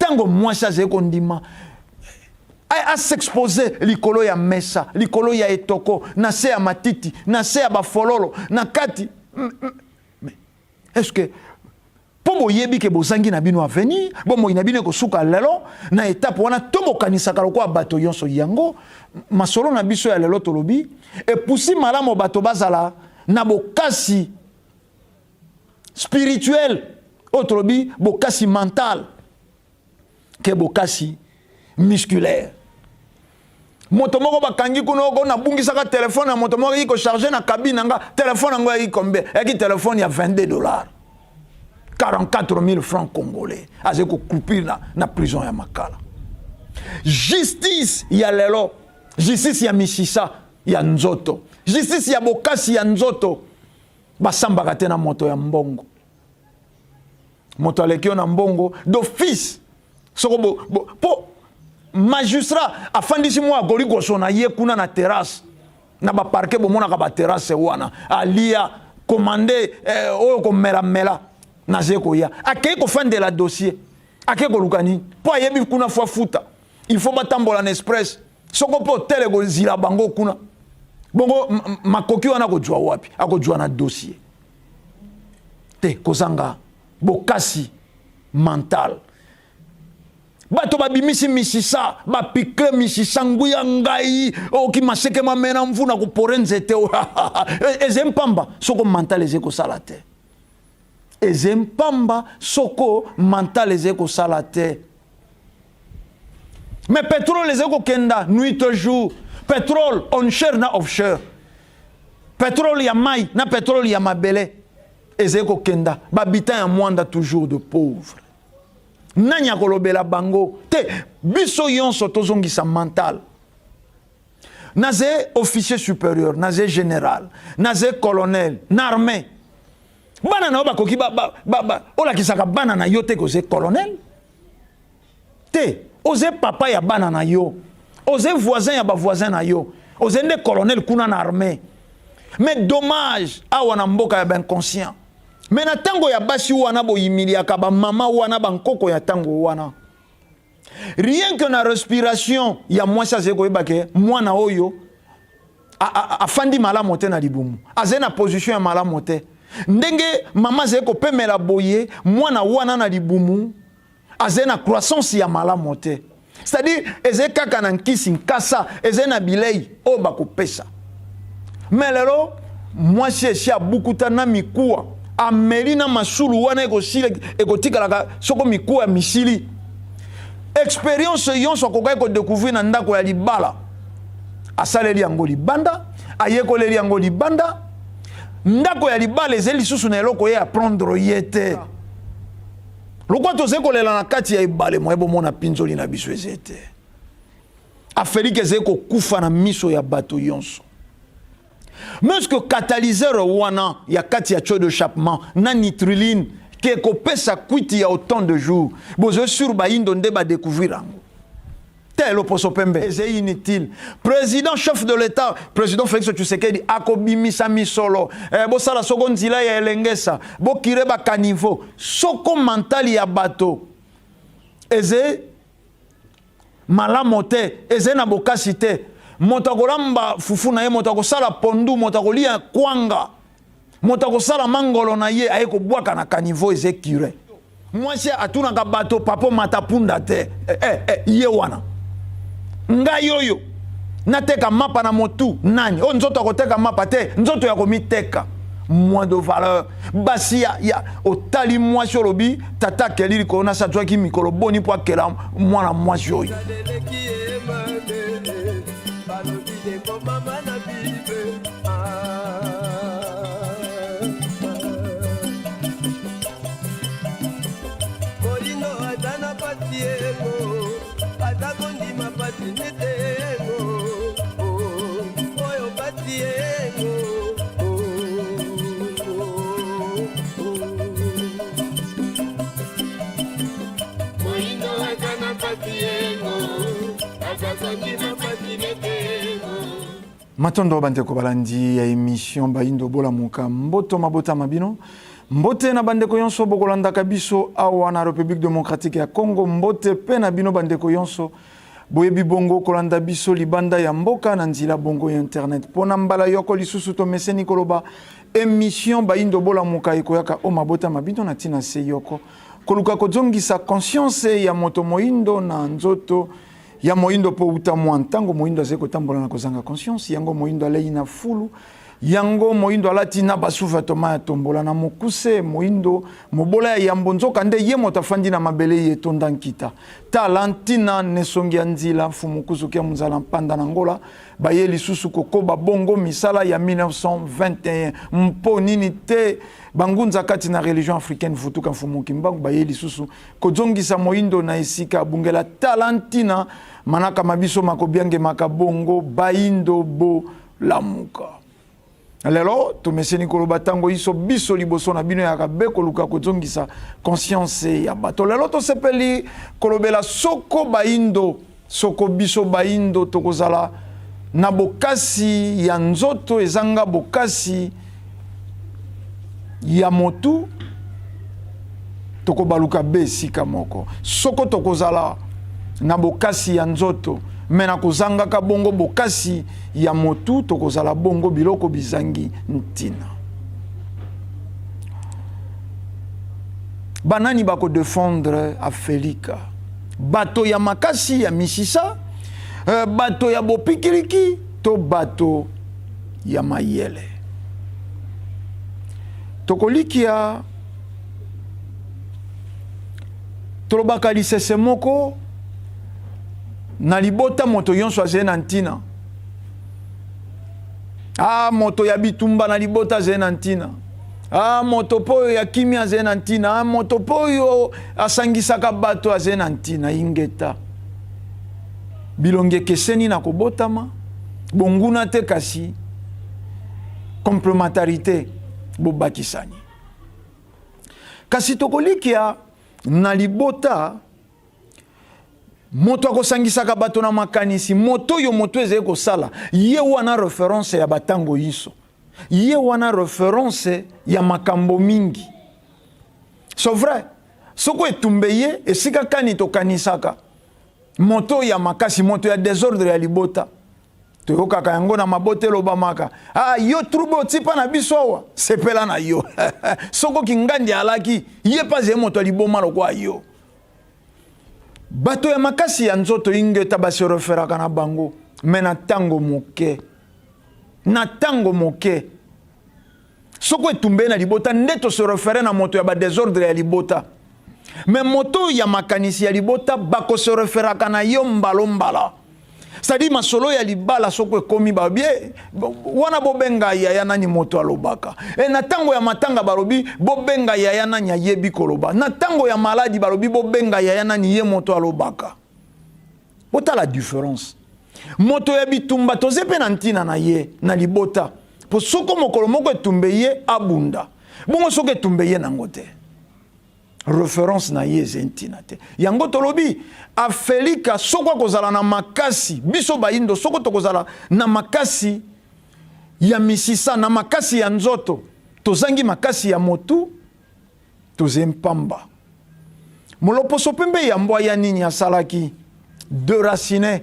Ntango mwasi azali kondima asexpose likolo ya mesa, likolo ya etoko, na se ya matiti, na se ya bafololo, na kati, mais est-ce que mpo boyebi ke bozangi na bino avenir, bomoi na bino ekosuka lelo na etape wana, to bokanisaka lokola bato nyonso? Yango masolo na biso ya lelo tolobi epusi malamu bato bazala na bokasi spirituel, oyo tolobi bokasi mental ke bokasi musculaire. Moto moko bakangi kuna oko nabungisaka telefone ya moto moko ayaki kocharge na cabine na nga. Telefone yango yaki combien? Eyaki telefone ya 22 dollars, 44 000 francs congolais. Azali kocroupir na prison ya Makala. Justice ya lelo, justice ya misisa ya nzoto, justice ya bokasi ya nzoto, basambaka te na moto ya mbongo. Moto aleki yo na mbongo d'office, soko bo, bo, po magistrat afandisi mwa agoligoso na ye kuna na terrasse na baparquet, bomonaka baterrasse wana, alia commande oyo komelamela, naze koya, akei kofandela dossier, akei koluka nini? Mpo ayebi kuna fo afuta, il faut batambola na express, soko mpe hotel ekozila bango kuna. Bongo makoki wana akozwa wapi? Akozwa na dossier te. Kozanga bokasi mental, bato babimisi misisa, bapikle misisa, nguya ngai oki maseke mamena mvuna kopore nzete eze mpamba soko mental eze kosala te, eze mpamba soko mental eze kosala te. Mais pétrole eze kokenda nuit et jour, pétrole onshore na offshore, pétrole ya mai na pétrole ya mabele ezali kokenda. Bahabitant ya Mwanda toujours de pauvre, nani akolobela bango te? Biso nyonso tozongisa mental. Naze officier supérieur, naze général, naze colonel na armée, bana na yo bakoki olakisaka bana na yo te koze colonel te. Oze papa ya bana na yo, oze voisin ya bavoisin na yo, oze nde colonel kuna na armée. Mais dommage, awa na mboka ya bainconscient. Mais na ntango ya basi wana boyimiliaka bamama wana, bankoko ya ntango wana, rien que na respiration ya mwasi azali koyeba ke mwana oyo afandi malamu te na libumu, azali na position ya malamu te. Ndenge mama azali kopemela boye, mwana wana na libumu azali na croissance ya malamu te. C'est-à-dire ezali kaka na nkisi nkasa, ezali na bilei oyo bakopesa. Mais lelo mwasi esi abukuta na mikuwa, ameli na masulu wana, ekosila, ekotikalaka soko mikuwa ya misili. Expérience nyonso akokaki kodécouvrir na ndako ya libala, asaleli yango libanda, ayekoleli yango libanda. Ndako ya libala ezali lisusu na eloko ye apprendre ye te. Lokwa tozali kolela na kati ya ebale, moye bomona mpinzoli na biso eze te. Afelike ezali kokufa na miso ya bato nyonso. Mais que catalyseur wana ya kati ya tuyau d'échappement na nitriline ke kopesa kwiti ya autant de jours, bozali sur bayindo nde badécouvrir yango te. Loposo pembe eza inutile. Président chef de l'État, président Félix Tshisekedi, akobimisa misolo, bosala soko nzela ya Elengesa, bocuré bacaniveaux, soko mental ya bato eze malamu te, ezali na bokasi te. Moto akolamba fufu na ye, moto akosala pondu, moto akolia kwanga, moto akosala mangolo na ye, aye kobwaka na caniveau eza curé. Mwasi atunaka bato papa mata punda te, ye wana ngai oyo nateka mapa na motu nani oyo nzoto akoteka mapa te, nzoto ya komiteka moins de valeur. Basi ya otali mwasi, olobi tata akeli likolo nasi, azwaki mikolo boni mpo akela mwana mwasi oyo? Eleki ye mabe, balobi ekomama na Bible. Ah, molino aza na pasi yengo, aza kondima pasi nete yengo oh, oyo pasi yengo oh, oh, oh. Moyindo aza na pasi yengo, aza kondima pasi nete yengo. Matondo bandeko balandi ya émission Bayindo Bolamuka, mboto mabotama bino. Mbote na bandeko yonso bokolandaka biso awa na Republique Democratique ya Congo. Mbote pe na bino bandeko yonso boyebi bongo kolanda biso libanda ya mboka na nzila bongo ya internet. Pona mbala yoko lisusu tomeseni koloba emission Bayindo Bolamuka ekoyaka o mabota ma bino na tina se yoko koluka kozongisa conscience ya moto moyindo na nzoto ya moyindo po uta mwa ntango moyindo azali kotambola na kozanga conscience yango moyindo alei na fulu yango moyindo alati na basous-vêtements ya tombola na mokuse moyindo mobola ya yambo nzoka nde ye moto afandi na mabele ye etonda nkita tala ntina nesongi ya nzila mfumu kuzuki ya munzala mpanda na ngola baye lisusu kokoba bongo misala ya 1921 mpo nini te bangunza kati na religion africaine vutuka mfumu kimbangu baye lisusu kozongisa moyindo na esika abungela tala ntina manaka ma biso makobiangemaka bongo bayindo bo lamuka. Lelo tomeseni koloba ntango iso biso liboso na bino yaka be koluka kozongisa conscience ya bato. Lelo tosepeli kolobela soko bayindo, soko biso bayindo tokozala na bokasi ya nzoto ezanga bokasi ya motu, tokobaluka be esika moko. Soko tokozala na bokasi ya nzoto me na kozangaka bongo bokasi ya motu, tokozala bongo biloko bizangi ntina. Banani bakodefendre Afelika? Bato ya makasi ya misisa, eh, bato ya bopikiliki to bato ya mayele? Tokolikia tolobaka lisese moko na libota, moto nyonso azali na ntina. Ah, moto ya bitumba na libota azali na ntina. Ah, moto mpo oyo ya kimia azali na ntina. Ah, moto mpo oyo asangisaka bato azali na ntina. Ingeta. Bilongi ekeseni na kobotama, bonguna te kasi complementarite, bobakisani. Kasi tokolikia na libota moto akosangisaka bato na makanisi, moto oyo moto ezali kosala ye wana reference ya batango inso, ye wana reference ya makambo mingi. C'est vrai, soko etumbe ye esika kani tokanisaka moto ya makasi, moto ya desordre ya libota, toyokaka yango na mabota elobamaka, ah, yo trouble otipa na biso awa, sepela na yo. Soko kingandi alaki ye mpe azali moto ya liboma lokola yo. Bato ya makasi ya nzoto ingeta base referaka na bango, me na ntango moke, na ntango moke soko etumbe na libota nde tose refere na moto ya badesordre ya libota. Me moto ya makanisi ya libota bakose referaka na yo mbalo mbala. C'est-à-dire masolo ya libala soko ekomi balobi eh, wana bobenga yaya nani moto alobaka. E na ntango ya matanga balobi bobenga yaya nani ayebi koloba. Na ntango ya maladi balobi bobenga yaya nani ye moto alobaka. Botala différence. Moto ya bitumba toze mpe na ntina na ye na libota, mpo soko mokolo moko etumbe ye abunda, bongo soko etumbe ye nango te, reference na ye eze ntina te. Yango tolobi Afelika soko akozala na makasi, biso bayindo soko tokozala na makasi ya misisa, na makasi ya nzoto, tozangi makasi ya motu, toze mpamba. Moloposo pembe yambo aya nini asalaki? Deracine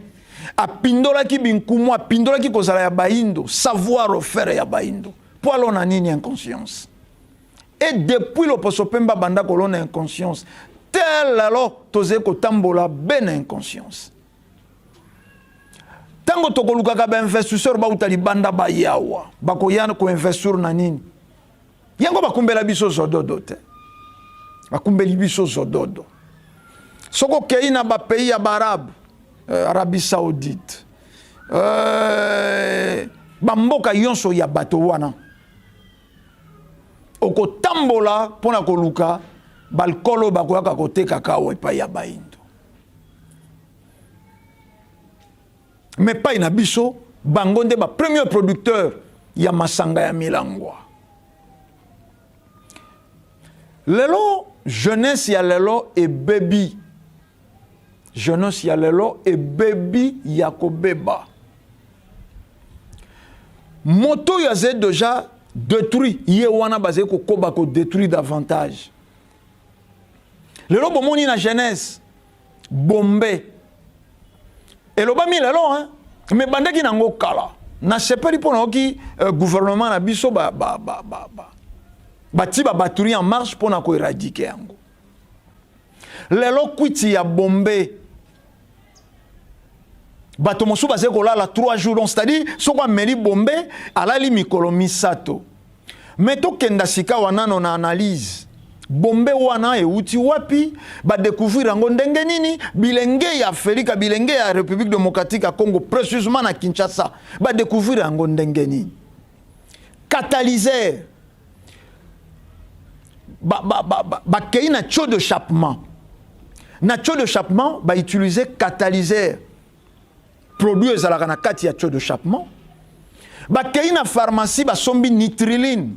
apindolaki binkumu, apindolaki kozala ya bayindo, savoir faire ya bayindo, po alona nini? Inconscience. Et depuis loposo pembe abanda kolona inconscience, tel lelo tozali kotambola be na inconscience. Ntango tokolukaka bainvestisseur bauta libanda bayawa, bakoya koinvestir na nini? Yango bakumbela biso zododo te, bakumbeli biso zododo. Soki okei na bapays ya baarabe, Arabie Saoudite, bamboka nyonso ya bato wana, okotambola mpona koluka balkolo bakoyaka koteka kawa epai ya bayindo. Me epai na biso bango nde ba premier producteur ya masanga ya milangwa. Lelo jeunesse ya lelo ebebi, jeunesse ya lelo ebebi ya kobeba. Moto oyo azali deja détruit ye wana bazali kokoba ko détruire davantage. Lelo bomoni na jeunesse bombe elobami lelo hein? Mais bandaki nango kala. Nasepeli mpo nayoki gouvernement na biso ba, ba, ba, ba, ba. Bati ba batterie en marche mpo na koeradike yango. Lelo kwiti ya bombe bato mosusu bazali kolala 3 jours, donc c'est-à-dire soko ameli bombe alali mikolo misato. Me tokenda sikawa nano na analyse bombe wana euti wapi, badécouvrir yango ndenge nini, bilenge ya Afrika, bilenge ya République démocratique ya Congo, précisément na Kinshasa, badécouvrir yango ndenge nini. Catalyseur bakei ba, ba, ba, na tuyau d'échappement, na tuyau d'échappement bautiliser catalyseur, produit ezalaka na kati ya tuyau d'échappement. Bakei na pharmacie, basombi nitriline,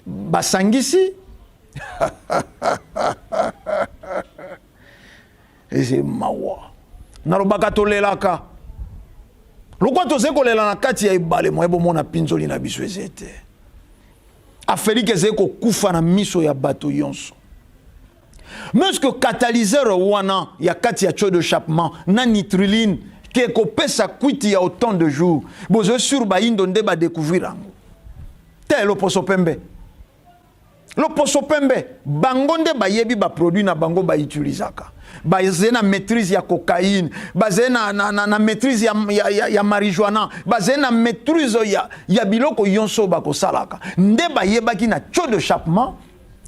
basangisi. Eze mawa, nalobaka tolelaka lokwa tozali kolela na kati ya ebale moye bomona mpinzoli na biso eze te. Afelike ezali kokufa na miso ya bato yonso. Mais que catalyseur wana ya kati ya tuyau d'échappement na nitriline ke kopesa kwiti ya autant de jours, bozali sur bayindo nde badécouvrir yango te. Loposo pembe, loposo pembe, bango nde bayebi baproduit na bango bautilisaka. Bazali na maîtrise ya cocaïne, bazali na maîtrise ya marijuana, bazali na maîtrise ya biloko nyonso bakosalaka. Nde bayebaki na tuyau d'échappement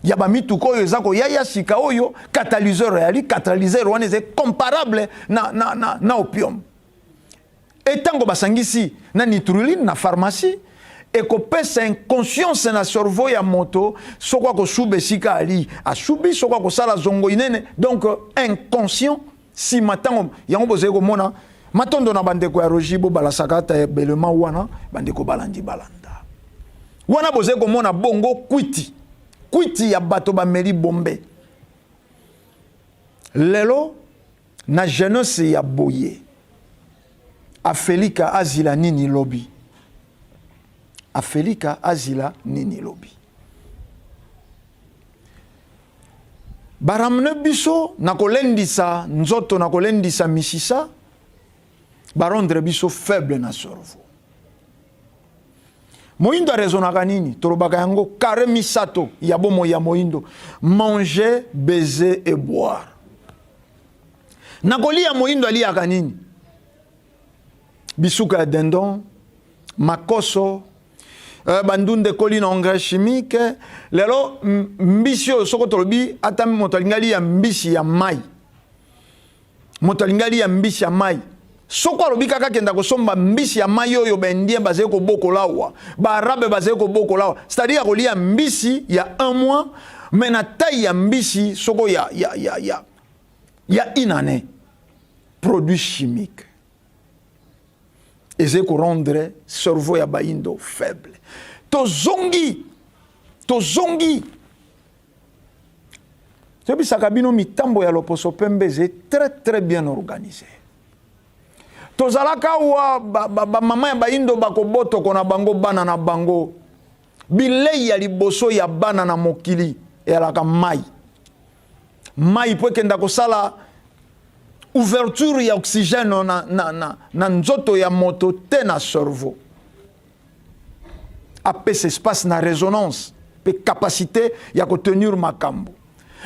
ya bamituka oyo eza koya ya sika oyo catalyseur eyali, catalyseur wana ezali comparable na opium. Etango basangisi na nitriline na pharmacie, ekopesa inconscience na cerveau ya moto. Soko akosuba esika ali asubi, soko akosala zongo inene, donc inconscient. Nsima ntango yango bozali komona matondo na bandeko ya rogi bobalasaka ata ebelema wana, bandeko balandi balanda wana, bozali komona bongo kwiti kwiti ya bato bameli bombe. Lelo na jeunesse ya boye, afelika azila nini lobi? Afelika azila nini lobi? Baramene biso na kolendisa nzoto, na kolendisa misisa, barendre biso faible na cerveau. Moyindo arezonaka nini? Tolobaka yango kare misato ya bomoi ya moyindo: manger, baiser et boire. Na kolia, moyindo aliaka nini? Bisuka ya dindon, makoso, bandunda ekoli na engrais chimique. Lelo mbisi oyo, soko tolobi ata moto alingi alia mbisi ya mai, moto alingi alia mbisi ya mai, soko alobi kaka akenda kosomba mbisi ya mai oyo baindien bazali kobokola awa, baarabe bazali kobokola awa, c'est-à-dire akolia mbisi ya un mois, mais na taille ya mbisi soko ya une année. Produit chimique ezali korendre cerveau ya bayindo faible. Tozongi, tozongi, toyebisaka bino mitambo ya loposo pembe ezali très très bien organisé. Tozalaka awa, bamama ya bayindo bakobotoko na bango bana na bango. Bilei ya liboso ya bana na mokili eyalaka mai. Mai mpo ekenda kosala ouverture ya oxygène na nzoto ya moto te, na cerveau, apesa espace na résonance mpe capacité ya kotenir makambo.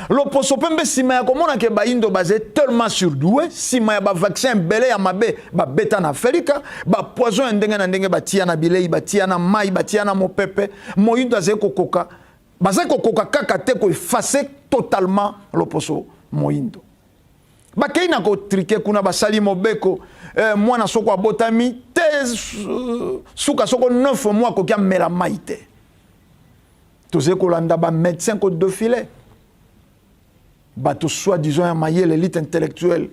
Loposo pembe, nsima ya komona ke bayindo bazali tellement surdoué, nsima ya bavaccin ebele ya mabe babeta na Afrika, bapoison ya ndenge na ndenge batia na bilei, batia na mai, batia na mopepe, moyindo azali kokoka, bazali kokoka kaka te koeffacer totalement loposo moyindo. Bakei na kotrike kuna, basali mobeko, mwana soko abotami te, suka soko 9 mois akoki amela mai te. Tozali kolanda bamédecin kodefile, bato soi-disant ya mayele, élite intellectuelle,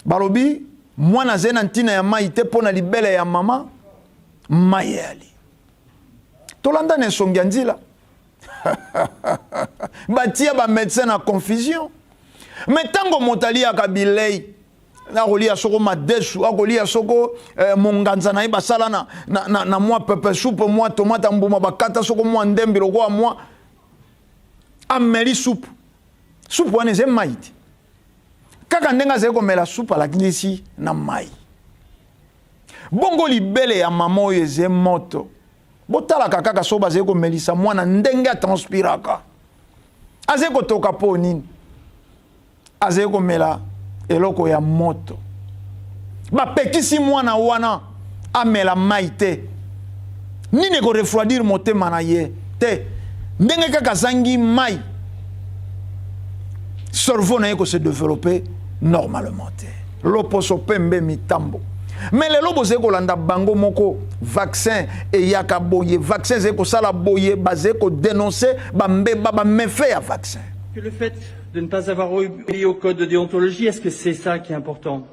balobi mwana azali na ntina ya mai te mpo na libele ya mama mai eyali. Tolanda na esongi ya nzila, batia bamédecin na confusion. Me ntango moto aliaka bilei Akolia soko madesu, akolia soko eh, monganza na ye basala na, na, na, na mwa pepe supe, mwa tomate ya mbuma bakata soko mwa ndembi lokola mwa ameli supu. Supu wana eza mai te. Kaka ndenge azali komela supu alakisi na mai. Bongo libele ya mama oyo eze moto. Botalaka kaka soki bazali komelisa mwana ndenge atranspiraka. Azali kotoka mpo nini? Azali komela eloko ya moto. Bapekisi mwana wana amela mai te. Nini ekorefroidir motema na ye te? Ndenge kaka azangi mai, cerveau na ye ko se développer normalement te. Loposo pembe mitambo. Mais lelo bozali kolanda bango moko vaccin eyaka boye, vaccin ezali kosala boye, bazali kodénoncer bambeba bamefe ya vaccin. Que le fait de ne pas avoir obéi au code de déontologie, est-ce que c'est ça qui est important?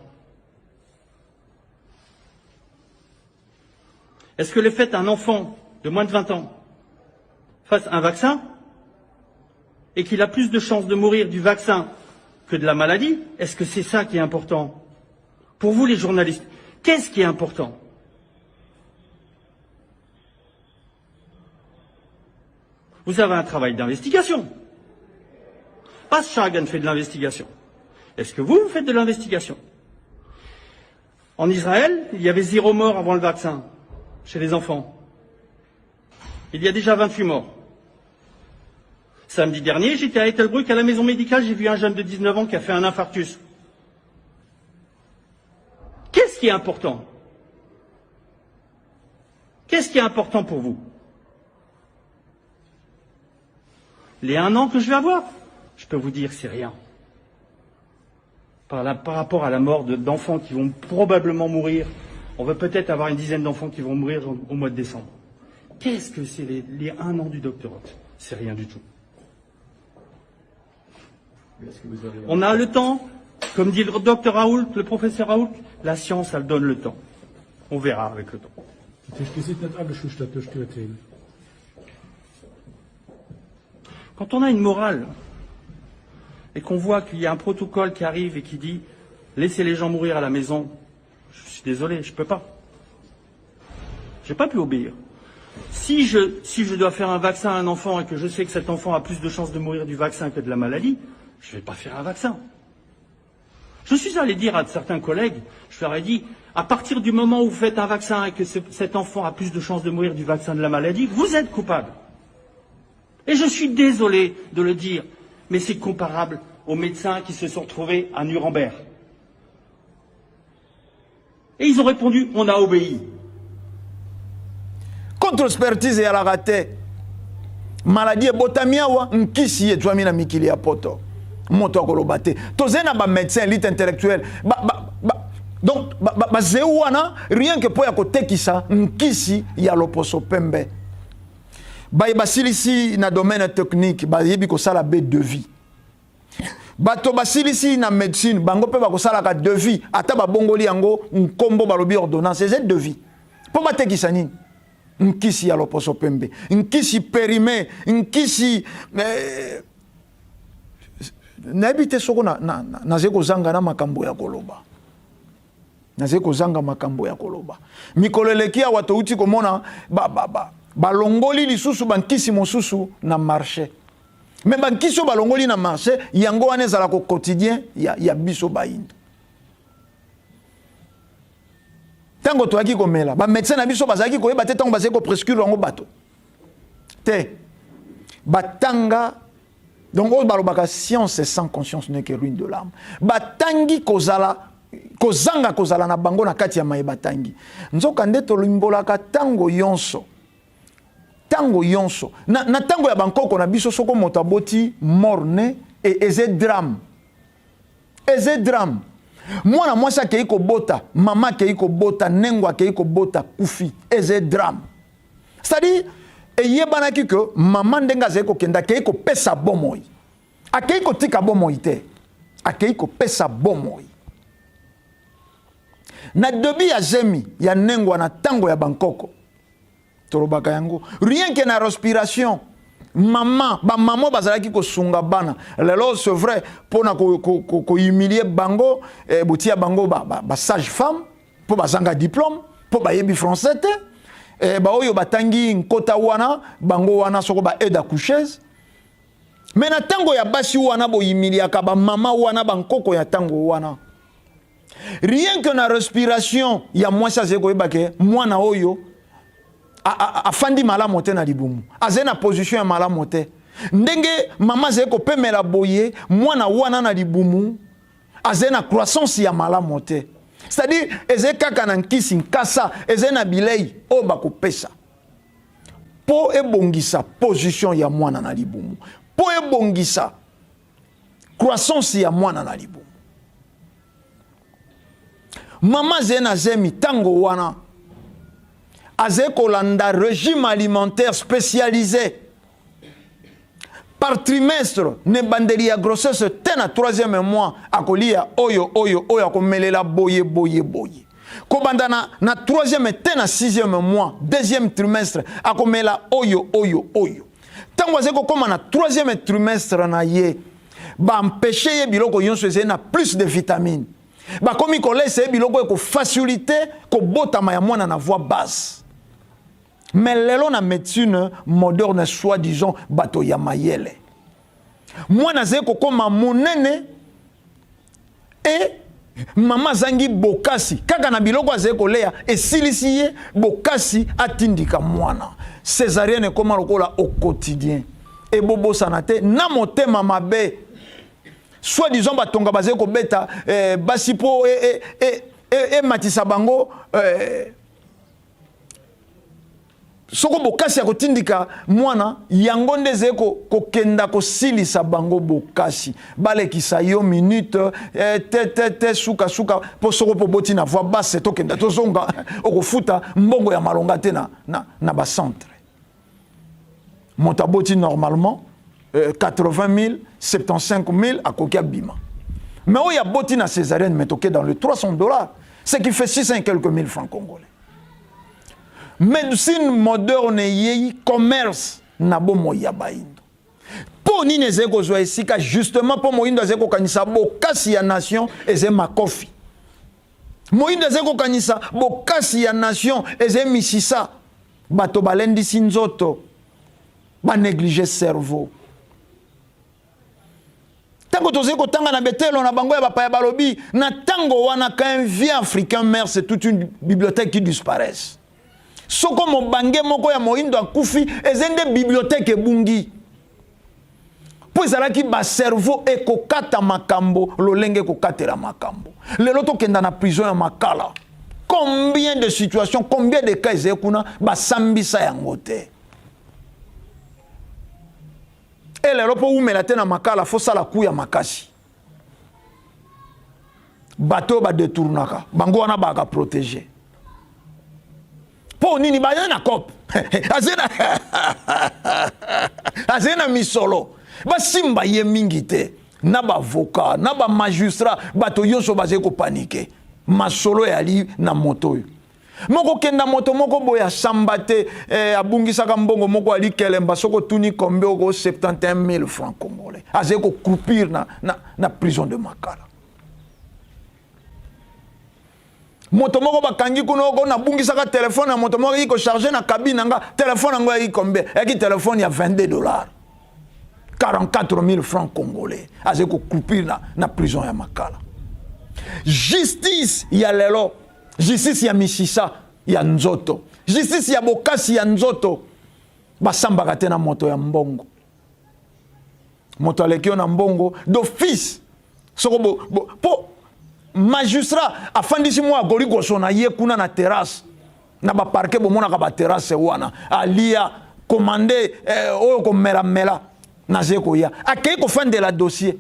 Est-ce que le fait qu'un enfant de moins de 20 ans fasse un vaccin et qu'il a plus de chances de mourir du vaccin que de la maladie, est-ce que c'est ça qui est important? Pour vous les journalistes, qu'est-ce qui est important? Vous avez un travail d'investigation. Pas Chagan fait de l'investigation. Est-ce que vous, vous faites de l'investigation? En Israël, il y avait 0 mort avant le vaccin, chez les enfants. Il y a déjà 28 morts. Samedi dernier, j'étais à Ettelbruck, à la maison médicale, j'ai vu un jeune de 19 ans qui a fait un infarctus. Qu'est-ce qui est important? Qu'est-ce qui est important pour vous? Les 1 an que je vais avoir, je peux vous dire, c'est rien. Par rapport à la mort d'enfants qui vont probablement mourir, on va peut-être avoir une dizaine d'enfants qui vont mourir au mois de décembre. Qu'est-ce que c'est les 1 an du docteur Roth? C'est rien du tout. On a le temps, comme dit le docteur Raoult, le professeur Raoult, la science, elle donne le temps. On verra avec le temps. Quand on a une morale et qu'on voit qu'il y a un protocole qui arrive et qui dit laissez les gens mourir à la maison, je suis désolé, je peux pas. J'ai pas pu obéir. Si je dois faire un vaccin à un enfant et que je sais que cet enfant a plus de chances de mourir du vaccin que de la maladie, je vais pas faire un vaccin. Je suis allé dire à certains collègues, je leur ai dit, à partir du moment où vous faites un vaccin et que cet enfant a plus de chances de mourir du vaccin de la maladie, vous êtes coupable. Et je suis désolé de le dire, mais c'est comparable aux médecins qui se sont retrouvés à Nuremberg. Et ils ont répondu, on a obéi. Contre-expertise eyalaka te. Maladie ebotami awa, nkisi ezwami na mikili ya poto. Moto akoloba te. Tozali na ba médecin élite intellectuelle. Donc, bazeu wana, rien que po ya kotekisa nkisi ya loposo pembe. Baye basilisi na domaine technique, bayebi kosala B de vie. Bato basilisi na médecine, bango pe bakosalaka devis, ata babongoli yango nkombo balobi ordonnance, eza devis. Po batekisa nini? Nkisi ya loposo pembe, nkisi périmé, nkisi nayebi te soko nazali kozanga na makambo ya koloba. Nazali kozanga makambo ya koloba. Mikolo eleki awa touti komona balongoli lisusu bankisi mosusu na marché. Mais bankisi oyo balongoli na marché, yango wana ezalaka au quotidien ya biso bayindo. Tango toyaki komela, ba médecin na biso bazalaki koyeba te tango bazalaki koprescrire yango bato. Te. Batanga, donc oyo balobaka science sans conscience n'est que ruine de l'âme. Batangi kozala, kozanga kozala na bango na kati ya maye batangi. Nzoka nde tolimbolaka tango yonso. Tango yonso. Na tango ya bankoko na biso soko moto aboti mort-né e eze drame. Eze drame. Mwana mwasi akei kobota, mama akei kobota, nengo akei kobota, kufi. Eze drame. C'est-à-dire, eyebanaki que mama ndenge azali kokenda, akei kopesa bomoi. Akei kotika bomoi te. Akei kopesa bomoi. Na début ya zemi ya nengo na tango ya bankoko. Tolobaka yango. Rien que na respiration, Mama, bamama bazalaki kosunga bana. Lelo c'est vrai, mpona kohumilie ko, ko bango, eh, botia bango ba, ba, ba sage femme mpo bazanga diplôme, mpo bayebi français te, eh, baoyo batangi nkota wana bango wana soko ba aide accoucheuse. Me na ntango ya basi wana bohumiliaka bamama wana, bankoko ya ntango wana, rien que na respiration ya mwasi azali koyeba ke mwana oyo afandi malamu te na libumu, azali na position ya malamu te. Ndenge mama azali kopemela boye, mwana wana na libumu azali na croissance ya malamu te. C'est-à-dire ezali kaka na nkisi nkasa, ezali na bilei oyo bakopesa mpo ebongisa position ya mwana na libumu, mpo ebongisa croissance ya mwana na libumu. Mama azali na zemi ntango wana, azali kolanda régime alimentaire spécialisé par trimestre. Na ebandeli ya grossesse te, na troisième mois akolia oyo oyo oyo, akomelela boye boye boye. Kobanda na troisième te na sixième mois, deuxième trimestre, akomela oyo oyo oyo. Ntango azali kokóma na troisième trimestre na ye, baempêche ye biloko nyonso ezali na plus de vitamine, bakomi kolesa ye biloko ekofacilite kobotama ya mwana na voie basse. Mais lelo na médecine moderne, soi-disant bato ya mayele, mwana azali kokóma monene e mama azangi bokasi kaka na biloko azali koleya, esilisi ye bokasi atindika mwana. Césarienne ekóma lokola au quotidien. Ebobosana te na motema mabe, soi-disant batonga bazali kobeta basi mpo ematisa bango soko bokasi ya kotindika mwana. Yango nde ezali kokenda kosilisa bango bokasi, balekisa yo minute te te te, sukasuka mpo soko mpo boti na voie basse, tokenda tozonga, okofuta mbongo ya malonga te na bacentre. Moto aboti normalement, 80 000, 75 000, akoki abima. Mais oyo aboti na césarienne, mais toke dans le 300 $, ce qui fait 600 et quelques mille francs congolais. Médecine moderne eyei commerce na bomoi ya bayindo. Mpo nini ezali kozwa esika? Justement mpo moyindo azali kokanisa bokasi ya nation ezali makofi, moyindo azali kokanisa bokasi ya nation ezali misisa. Bato balendisi nzoto, banéglige cerveau. Ntango tozali kotanga na betelo na bango ya bapaya, balobi na ntango wana: quand un vieux Africain meurt, c'est toute une bibliothèque qui disparaisse. Soko mobange moko ya moyindo akufi, eza nde bibliothèque ebungi, mpo ezalaki bacerveau ekokata makambo lolenge ekokatela makambo. Lelo tokenda na prison ya Makala, combien de situations, combien de cas ezali kuna basambisa yango te? E lelo mpo umela te na Makala, fosala ku ya makasi. Bato oyo badetournaka bango wana baka protégé. Mpo nini? Baza na cope, azali na misolo, basimba ye mingi te na baavocat na bamagistrat. Bato nyonso bazali kopaniquer, masolo eyali na moto oyo moko kenda moto moko boye asamba te, abungisaka mbongo moko alikelemba. Soki otuni combien, oko 71 000 francs congolais. Azali kocroupir na prison de Makala. Moto moko bakangi kuna, oko nabungisaka telefone ya moto moko, ayaki kocharge na cabine na nga telefone yango. Ayaki combien? Ayaki telefone ya 22 $, 44 000 francs congolais. Azali kocroupir na prison ya Makala. Justice ya lelo, justice ya misisa ya nzoto, justice ya bokasi ya nzoto. Basambaka te na moto ya mbongo. Moto aleki yo na mbongo d'office, soko bo, bo, po magistrat afandisi mwa agolikoso na ye kuna na terrasse na baparquet, bomonaka baterrasse wana, alia commande oyo komelamela, naze koya, akei kofandela dossier,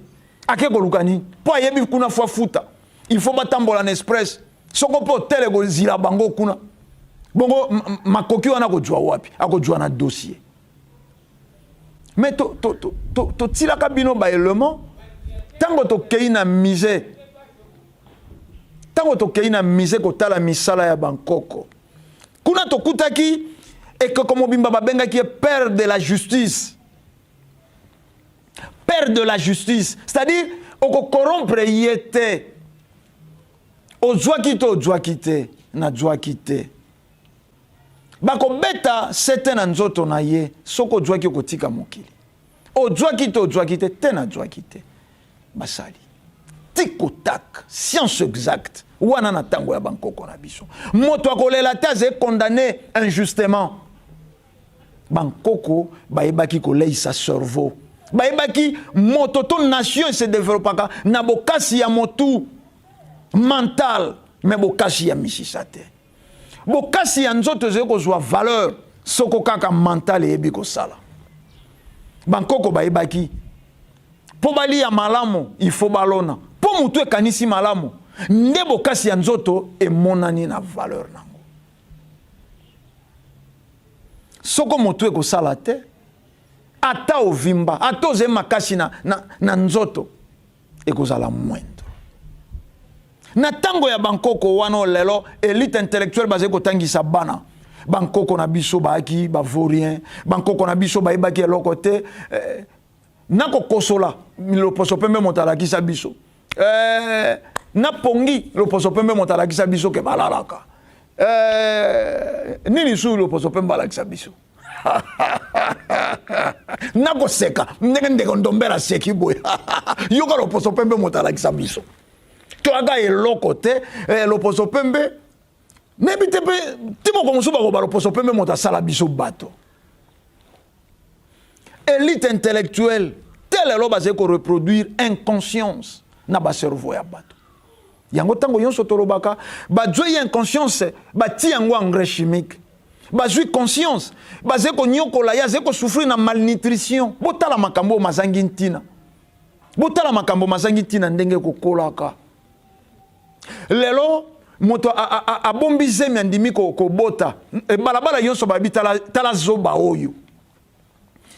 akei koluka nini? Mpo ayebi kuna fo afuta, il faut batambola na express, soko mpe hotel ekozila bango kuna. Bongo makoki wana akozwa wapi? Akozwa na dossier. Mais totilaka bino baélément. Ntango tokei na musée, ntango tokei na musée kotala misala ya bankoko kuna, tokutaki ekeko mobimba babengaki ye père de la justice. Père de la justice, c'est-à-dire okocorrompre ye te. Ozwaki to ozwaki te, nazwaki te. Bakobeta sete na nzoto na ye, soki ozwaki okotika mokili. Ozwaki to ozwaki te, te nazwaki te. Basali tic au tac, science exacte wana na ntango ya bankoko na biso. Moto akolela te azali condamné injustement. Bankoko bayebaki koleisa cerveau, bayebaki moto to nation ese developaka na bokasi ya motu mental, me bokasi ya misisa te. Bokasi ya nzoto ezali kozwa valeur soko kaka mental eyebi kosala. Bankoko bayebaki mpo balia malamu il faut balona, mpo motu ekanisi malamu nde bokasi ya nzoto emonani na valeur nango. Soko motu ekosala te, ata ovimba, ata ozali makasi na, na, na nzoto, ekozala mwendo. Na ntango ya bankoko wana, lelo elite intellectuelle bazali kotangisa bana. Bankoko na biso bayaki bavaurien, bankoko na biso bayebaki eloko te. Eh, nakokosola loposo pembe moto alakisa biso, eh, na pongi loposo pembe moto alakisa biso ke balalaka, eh, nini su loposo pembe alakisa biso. Nakoseka ndenge ndeko Ndombela aseki boye. Yoka, loposo pembe moto alakisa biso, toyaka eloko te. Eh, loposo pembe nayebi te mpe ti moko mosusu bakoba loposo pembe moto asala biso bato. Élite intellectuelle te lelo bazali koreproduire inconscience na bacerveau ya bato. Yango ntango nyonso tolobaka, bazwi inconscience, bati yango engrais chimique, bazwi conscience, bazali konyokola ye, azali kosouffrir na malnutrition. Botala makambo oyo mazangi ntina, botala makambo mazangi ntina ndenge ekokolaka. Lelo moto abombi zemi, andimi kobota, e, balabala nyonso bayebi, tala, tala zoba oyo,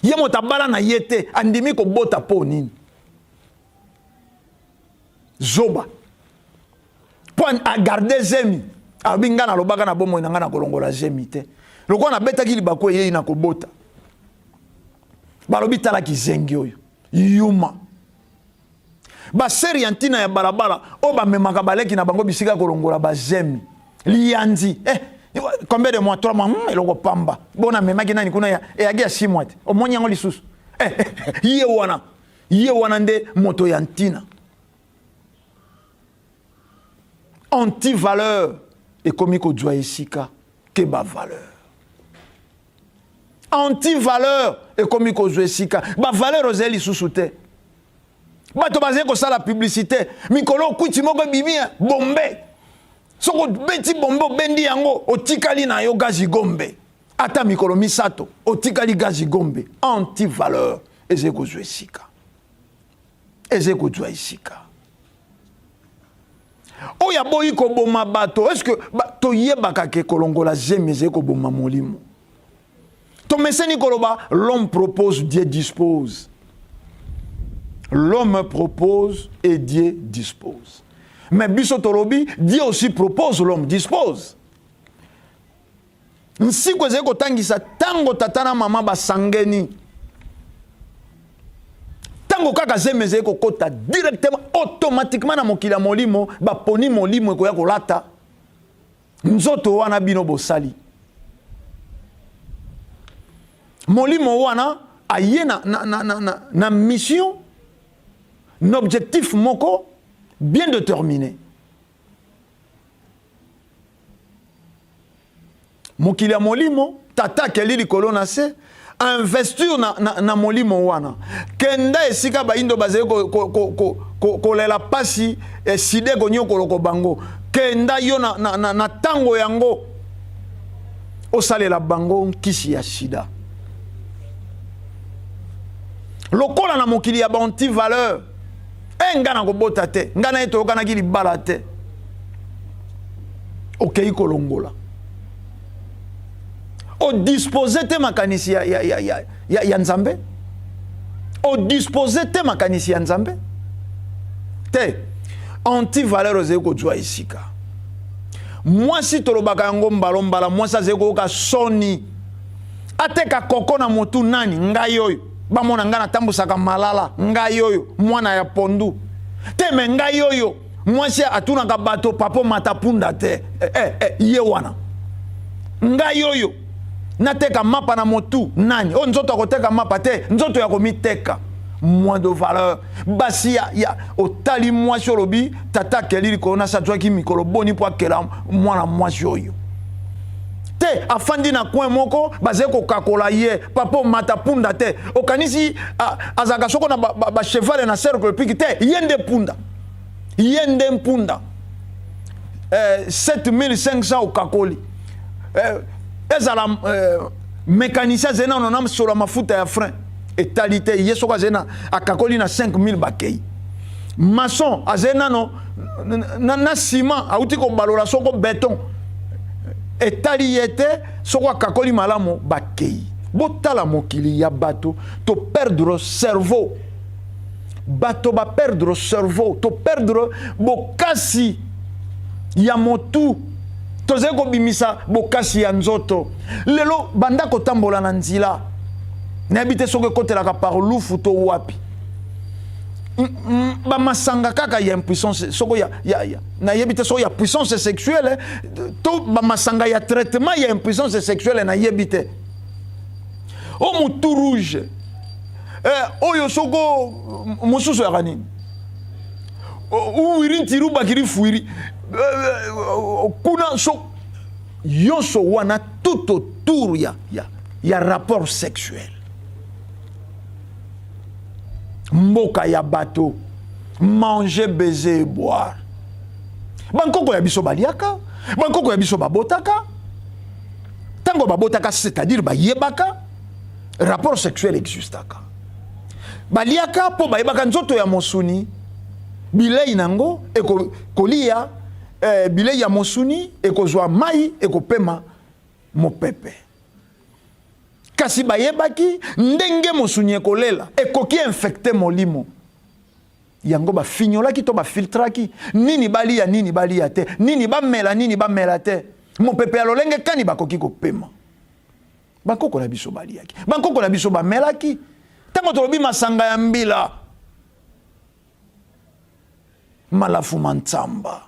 ye moto abala na ye te, andimi kobota mpo nini? Zoba, mpo agarde zemi. Alobi, ngai nalobaka na bomoi na ngai na kolongola zemi te, lokola nabetaki libaku eyei na kobota. Balobi, tala kizengi oyo, yuma. Baseri ya ntina ya balabala oyo bamemaka baleki na bango bisika kolongola bazemi liyanzi, eh, combien de mois? 3 mois. Eloko pamba bona amemaki nani kuna eyaki ya 6 mois te, omoni yango lisusu, eh, eh, ye wana, ye wana nde moto ya ntina. Antivaleur ekomi kozwa esika ke bavaleur. Antivaleur ekomi kozwa esika, bavaleur ozali lisusu te. Bato bazali kosala publicité mikolo, kwiti moko ebimi, bombe. Soki obeti bombe, obendi yango, otikali na yo gazi gombe, ata mikolo 3 otikali gazi gombe. Antivaleur ezali kozwa esika, ezali kozwa esika. Oyo aboyi koboma bato, est-ce toyebaka ke kolongola zemi ezali koboma molimo? Tomeseni koloba: l'homme propose, Dieu dispose. L'homme propose et Dieu dispose. Mais biso tolobi: Dieu aussi propose, l'homme dispose. Nsiko ezali kotangisa ntango tata na mama basangeni, ntango kaka zemi ezali kokota directement, automatiquement na mokili ya molimo, baponi molimo ekoya kolata nzoto wana bino bosali. Molimo wana aye na, na, na, na, na, na mission, na objectif moko bien déterminé. Mokili ya molimo, tata akeli likolo na se, investir na, na, na molimo wana. Kenda esika bayindo bazali kolela ko, ko, ko, ko pasi, eside konyokoloko bango, kenda yo na, na, na, na ntango yango osalela bango nkisi ya sida. Lokola na mokili ya baantivaleur, e nga na kobota te, nga na ye toyokanaki libala te, okei kolongola, odispose te makanisi ya, ya, ya, ya, ya, ya Nzambe, odispose te makanisi ya Nzambe te. Antivaleur ozali kozwa esika. Mwasi, tolobaka yango mbala mbala, mwasi azali koyoka soni ateka koko na motu nani, ngai oyo. Bamona ngai natambusaka malala, ngai oyo mwana ya pondu te, me ngai oyo mwasi atunaka bato papa omata punda te, eh, eh, eh, ye wana ngai oyo nateka mapa na motu nani oyo nzoto akoteka mapa te, nzoto ya komiteka moins de valeur. Basi ya, ya otali mwasi olobi tata akeli likolo nasi azwaki mikolo boni mpo akela mwana mwasi oyo te, afandi na coin moko bazali kokakola ye papa omata punda te, okanisi azalaka soko na bachevale ba, ba na cercle piki te, ye nde punda, ye nde mpunda eh, 7500 okakoli eh, ezala eh, mécanicien azali nano na mosolo ya mafuta ya frein etali te, ye soko azali na akakoli na 5000 bakei. Maçon azali nano na, na, na ciment auti kobalola soko beton etali ye te, soko akakoli malamu bakei. Botala mokili ya bato, to perdre cerveau, bato ba perdre cerveau, to perdre bokasi ya motu, tozali kobimisa bokasi ya nzoto. Lelo banda kotambola na nzela, nayebi te soki ekotelaka par lufu to wapi, bamasanga kaka ya impuissance soko ya, ya, ya nayebi te soko ya puissance sexuelle to bamasanga ya traitement ya impuissance sexuelle, nayebi te. O motu rouge eh, oyo soko mosusu yaka nini uwiri ntiru bakiri fuiri eh, kuna so nyonso wana tout autour ya, ya, ya rapport sexuel. Mboka ya bato manger, baiser et boire. Bankoko ya biso baliaka, bankoko ya biso babotaka, ntango babotaka c'est-à-dire bayebaka rapport sexuel existaka, baliaka mpo bayebaka nzoto ya mosuni bilei nango ekolia eh, bilei ya mosuni ekozwa mai, ekopema mopepe. Kasi bayebaki ndenge mosuni ekolela ekoki infecte molimo yango, bafinyolaki to bafiltraki nini balia, nini balia te, nini bamela, nini bamela te, mopepe ya lolenge kani bakoki kopema. Bankoko na biso baliaki, bankoko na biso bamelaki. Ntango tolobi masanga ya mbila, malafu mantsamba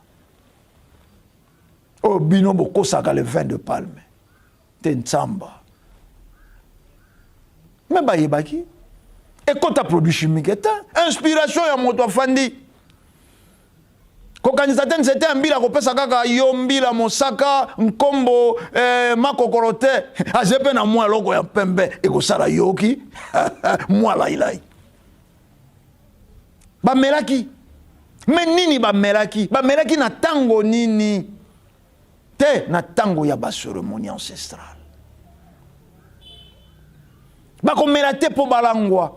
oyo bino bokosaka le vin de palme te, ntsamba me bayebaki ekota produit chimique te, inspiration ya moto afandi kokanisa te nzete ya mbila kopesa kaka yo mbila mosaka nkombo eh, makokolo te, aze mpe na mwa eloko ya pembe ekosala yoki mwa lailai. Bamelaki me nini? Bamelaki, bamelaki na ntango nini te? Na ntango ya bacérémonie ancestrale. Bakomela te mpo balangwa,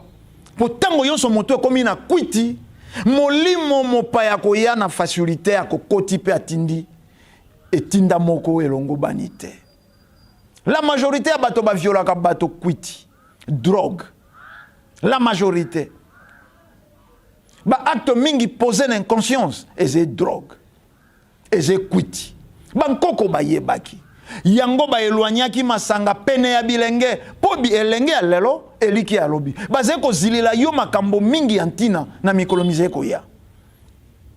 mpo ntango nyonso moto ekomi na kwiti, molimo mopaya koya na facilité, akokoti mpe atindi etinda moko elongobani te. La majorité ya bato baviolaka bato kwiti, drogue, la majorité baacte mingi posé na inconscience eza drogue, eza kwiti. Bankoko bayebaki yango, baelwanyaki masanga pene ya bilenge, mpo elenge ya lelo eliki alobi bazali kozilila yo makambo mingi ya ntina na mikolo mizali koya.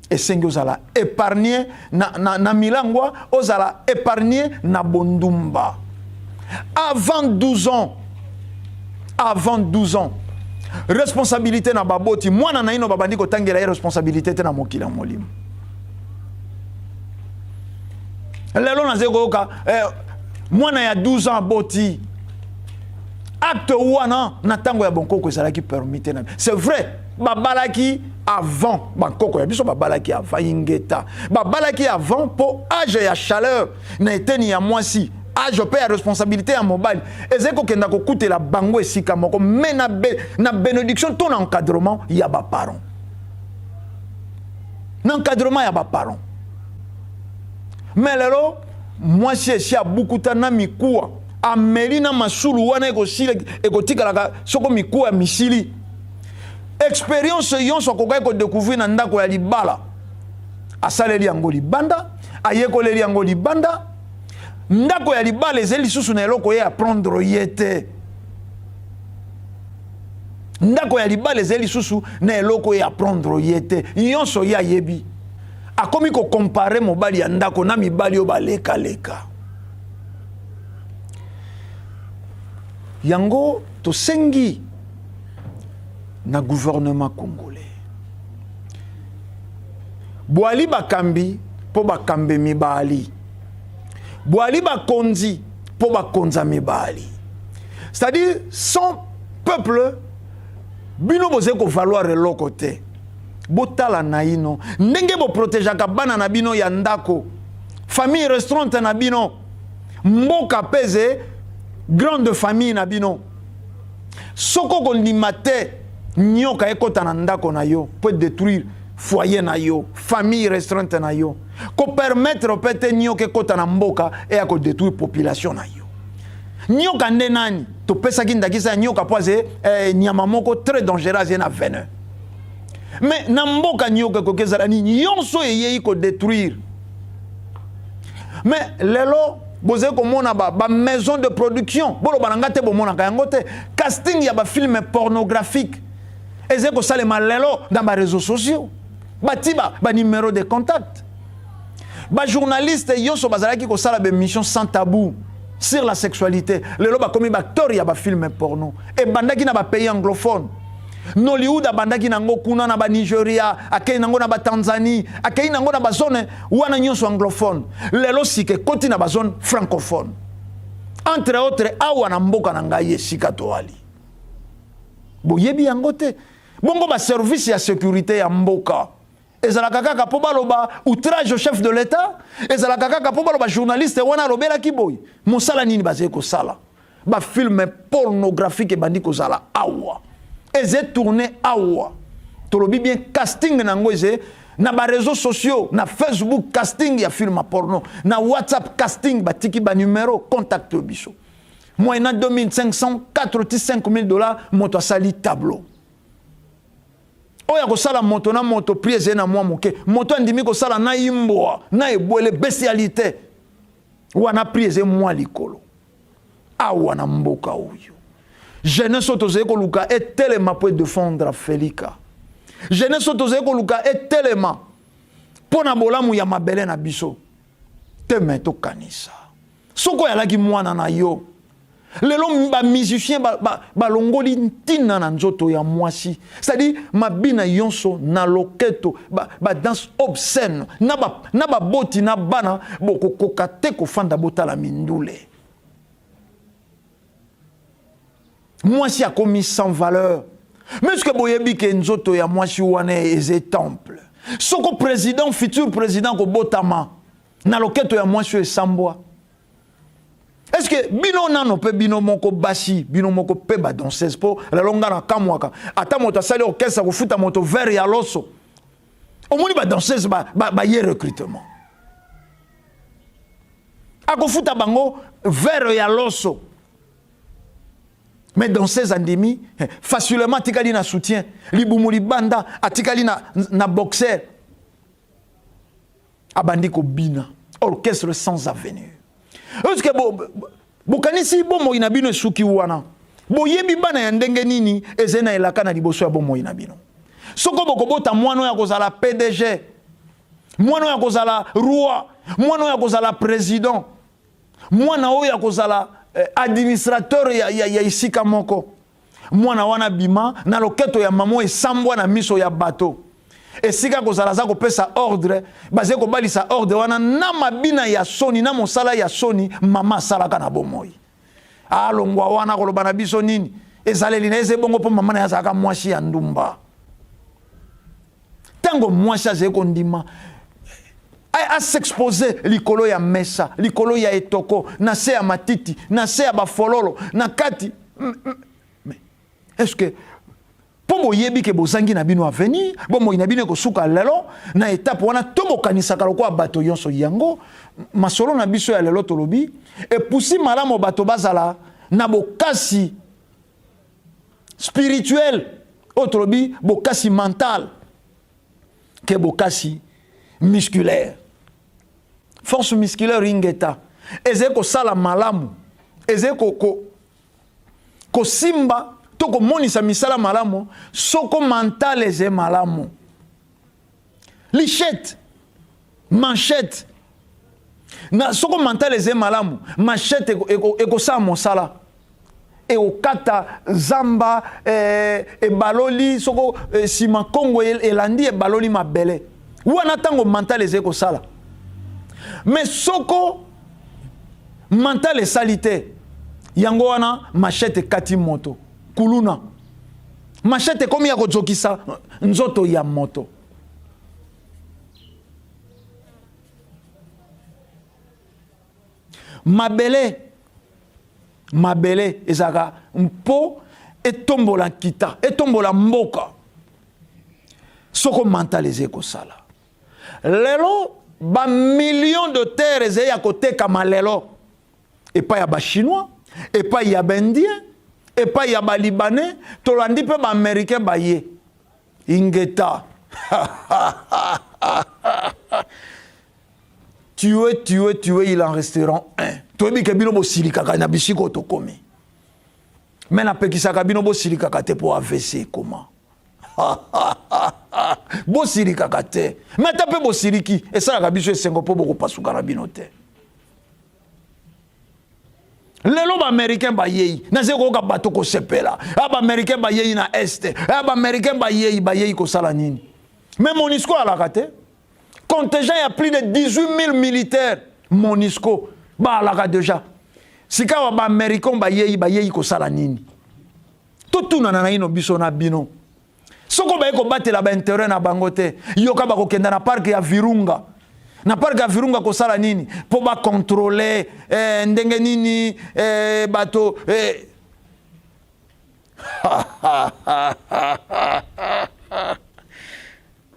Esengi ozala épargne na, na, na milangwa, ozala épargne na bondumba avant 12 ans. Avant 12 ans, responsabilité na baboti, mwana na ino babandi kotangela ye responsabilité te na mokili ya molimo. Lelo nazali koyoka eh, mwana ya 12 ans aboti. Acte wana na ntango ya bonkoko ezalaki permis te. Na c'est vrai, babalaki avant, bankoko ya biso babalaki avant, ingeta, babalaki avant mpo age ya chaleur na eteni ya mwasi, age mpe ya responsabilité ya mobali ezali kokenda kokutela bango esika moko, mais na, be, na bénédiction to na encadrement ya baparent, na encadrement ya baparent. Mais lelo mwasi esi abukuta na mikuwa, ameli na masulu wana, ekosila, ekotikalaka soko mikuwa ya misili. Expérience nyonso akokaki kodécouvrir na ndako ya libala, asaleli yango libanda, ayekoleli yango libanda. Ndako ya libala ezali lisusu na eloko ye apprendre ye te. Ndako ya libala ezali lisusu na eloko ya apprendre ye te, nyonso ye ayebi. Akomi kokompare mobali ya ndako na mibali oyo balekaleka. Yango tosengi na gouvernement congolais, boali bakambi mpo bakambe mibali, boali bakonzi mpo bakonza mibali. C'est-à-dire sans peuple bino bozali kovaloir eloko te. Botala naino ndenge boprotegeaka bana na bino ya ndako, famille restreinte na bino, mboka peze grande famille na bino. Soko okondima te nyoka ekota na ndako na yo mpo edétruire foyer na yo, famille restreinte na yo, kopermettre mpe te nyoka ekota na mboka eya kodétruire population na yo. Nyoka nde nani? Topesaki ndakisa ya nyoka mpo aze nyama moko très dangereux, aze na venin. Mais na mboka nyoka ekoki ezala nini? Nyonso eyei kodétruire. Mais lelo bozali komona ba, ba maison de production, boloba na nga te bomonaka yango te, casting ya bafilme pornographique ezali kosalema lelo na bareseau sociaux, bati ba banumero de contact. Bajournaliste nyonso bazalaki kosala baémission sans tabou sur la sexualité, lelo bakomi baacteur ya bafilme porno. Ebandaki na bapays anglophone, Nollywood abandaki nango kuna na banigeria, akei nango na batanzanie, akei nango na bazone wana nyonso anglophone. Lelo sika ekoti na bazone francophone, entre autres awa na mboka na ngai esika toali. Boyebi yango te? Bongo baservice ya sécurité ya mboka ezalaka kaka mpo baloba outrage au chef de l'État, ezalaka kaka mpo baloba journaliste wana alobelaki boye. Mosala nini bazali kosala? Bafilme pornographique ebandi kozala awa, eze tourne awa, tolobi bien casting nango eze na bareseau sociaux, na Facebook casting ya film ya porno, na WhatsApp casting, batiki banumero contact biso, moyennant 2500, 4 ti 5000 $, moto asali tableau oyo akosala moto na moto, prix ezali na mwa moke. Moto andimi kosala na imbwa na ebwele, bestialité wana, prix ezali mwa likolo. Awa na mboka oyo, jeunesse oyo tozali koluka etelema mpo edefendre Felika, jeunesse oyo tozali koluka etelema mpo na bolamu ya mabele na biso te. Me tokanisa soki oyalaki mwana na yo lelo, bamusicien balongoli ba, ba ntina na nzoto ya mwasi, c'est-à-dire mabina nyonso na loketo, badanse ba obscène na baboti na bana, bokokoka te kofanda botala mindule. Mwasi akomi sans valeur. Mais ce boyebi ke nzoto ya mwasi wana eza temple. Soko président, futur président kobotama na loketo ya mwasi oyo esambwa, est ce que bino nano mpe bino moko basi, bino moko mpe badanseuse? Mpo lelo nga na kamwaka, ata moto asali orchestre, kofuta moto verre ya loso, omoni badanseuse baye ba, ba recrutement, akofuta bango verre ya loso, mais danseuse andimi facilement, atikali na soutien, libumu libanda, atikali na boxer, abandi kobina, orchestre sans avenir. Est-ce bokanisi bomoi na bino esuki wana? Boyebi bana ya ndenge nini ezali na elaka na liboso ya bomoi na bino? Soko bokobota mwana oyo akozala PDG, mwana oyo akozala roi, mwana oyo akozala président, mwana oyo akozala administrateur ya esika moko, mwana wana bima na loketo ya mama esambwa na miso ya bato, esika kozala aza kopesa ordre, bazali kobalisa ordre wana na mabina ya soni, na mosala ya soni mama asalaka na bomoi. Alongwa wana, koloba na biso nini? Ezaleli na ye eza ebongo mpo mama na ye azalaka mwasi ya ndumba. Ntango mwasi azali kondima as'expose likolo ya mesa, likolo ya etoko, na se ya matiti, na se ya bafololo, na kati, mais est ce que mpo boyebi ke bozangi na bino avenir, bomoi na bino ekosuka lelo na etape wana? To bokanisaka lokola bato nyonso? Yango masolo na biso ya lelo, tolobi epusi malamu bato bazala na bokasi spirituel, oyo tolobi bokasi mental ke bokasi musculaire. Force musculaire, ingeta, ezali kosala malamu, ezali kosimba. to komonisa misala malamu soko mental eze malamu. Lichette, manchette, na soko mental eze malamu, machette ekosala mosala ekokata zamba eh, ebaloli soko eh, nsima kongo elandi ebaloli mabele wana ntango mental ezali kosala me soko mental esali te yango wana machete ekati moto kuluna machete ekomi ya kozokisa nzoto ya moto mabele mabele ezalaka mpo etombola nkita etombola mboka soko mental ezali kosala lelo bamillion de terre ezali ya kotekama lelo epai ya bachinois epai ya baindien epai ya balibanais tolandi mpe baaméricain baye ingeta Tuer, tuer, tuer, il en resteront un. Toyebi ke bino bosilikaka na bisika oyo tokomi. Me napekisaka bino bosilikaka te mpo AVC ekoma. Bosilikaka te. Me ata mpe bosiliki, esalaka biso esengo mpo bokopasuka na bino te. Lelo ba-Americain bayei, nazali koyoka bato kosepela. Ah, ba-Americain bayei na Est. Ah, ba-Americain bayei, bayei kosala nini? Me Monusco alaka te. Contingent ya plus de 18 000 militaires Monusco baalaka deja. Sikawa ba Americains bayei bayei kosala nini? Totunana naino biso na bino. Soko baye kobatela ba intérêt na bango te, yoka bakokenda na parc ya Virunga. Na parc ya Virunga kosala nini? Po ba contrôler eh, ndenge nini eh, bato eh.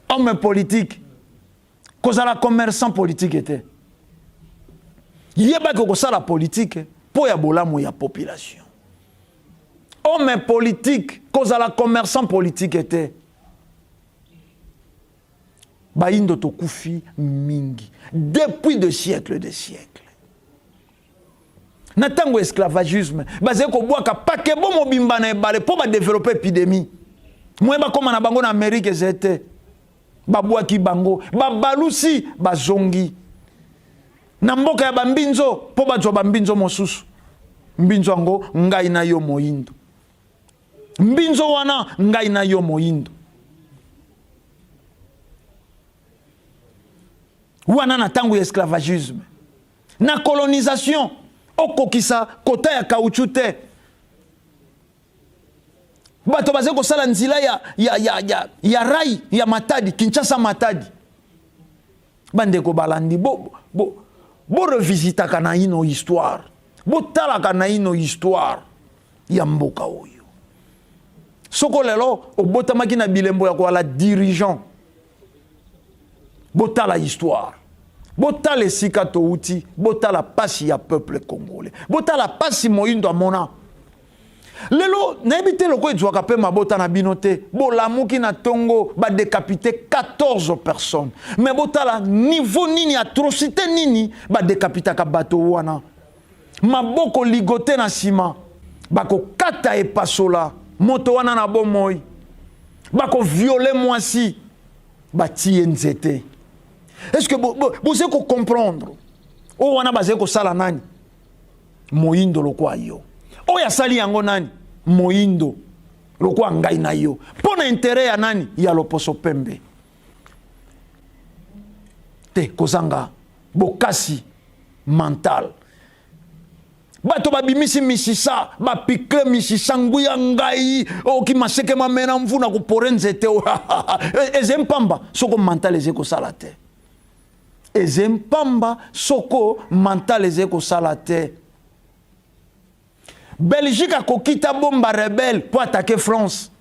Homme politique kozala commerçant politique te. Yebaki okosala politique mpo ya bolamu ya population. Homme politique kozala commerçant politique te. Bayindo tokufi mingi depuis de siècle de siècle. Na ntango ya esclavagisme bazali kobwaka pakebo mobimba na ebale mpo badevelope epidemie moye bakóma na bango na Amerike ezali te. Babwaki bango, babalusi, bazongi na mboka ya bambinzo mpo bazwa bambinzo mosusu. Mbinzo yango ngai na yo moyindo, mbinzo wana ngai na yo moyindo. Wana na ntango ya esclavagisme na colonisation, okokisa kota ya caoutchouc te. Bato bazali kosala nzela ya, ya, ya, ya, ya rai ya Matadi, Kinshasa Matadi. Bandeko balandi, bo, bo, bo revisitaka naino histoire, botalaka naino histoire ya mboka oyo. Soko lelo obotamaki na bilembo ya koala dirigeant, botala histoire, botala esika touti, botala pasi ya peuple congolais, botala pasi moyindo amona. Lelo nayebi te loko ezwaka mpe mabota na bino te, bolamuki na tongo ba décapité 14 personnes, mais botala niveau nini atrocité nini ba décapitaka bato wana, maboko ligote na nsima, bakokata epasola moto wana na bomoi, bakoviole mwasi batie nzete. Est-ce que bozali ko comprendre oyo wana bazali kosala nani? Moyindo lokwa yo. Oyo asali yango nani? Moyindo lokwa ngai na yo. Mpo na intérêt ya nani? Ya loposo pembe. Te kozanga bokasi mental. Bato babimisi misisa, bapikle misisa nguya ngai oki maseke mamena mvuna kopore nzete eze mpamba soko mental eze kosala te. Eze mpamba soko mental eze kosala te. Belgique akoki ta bomba rebelle pour attaquer France.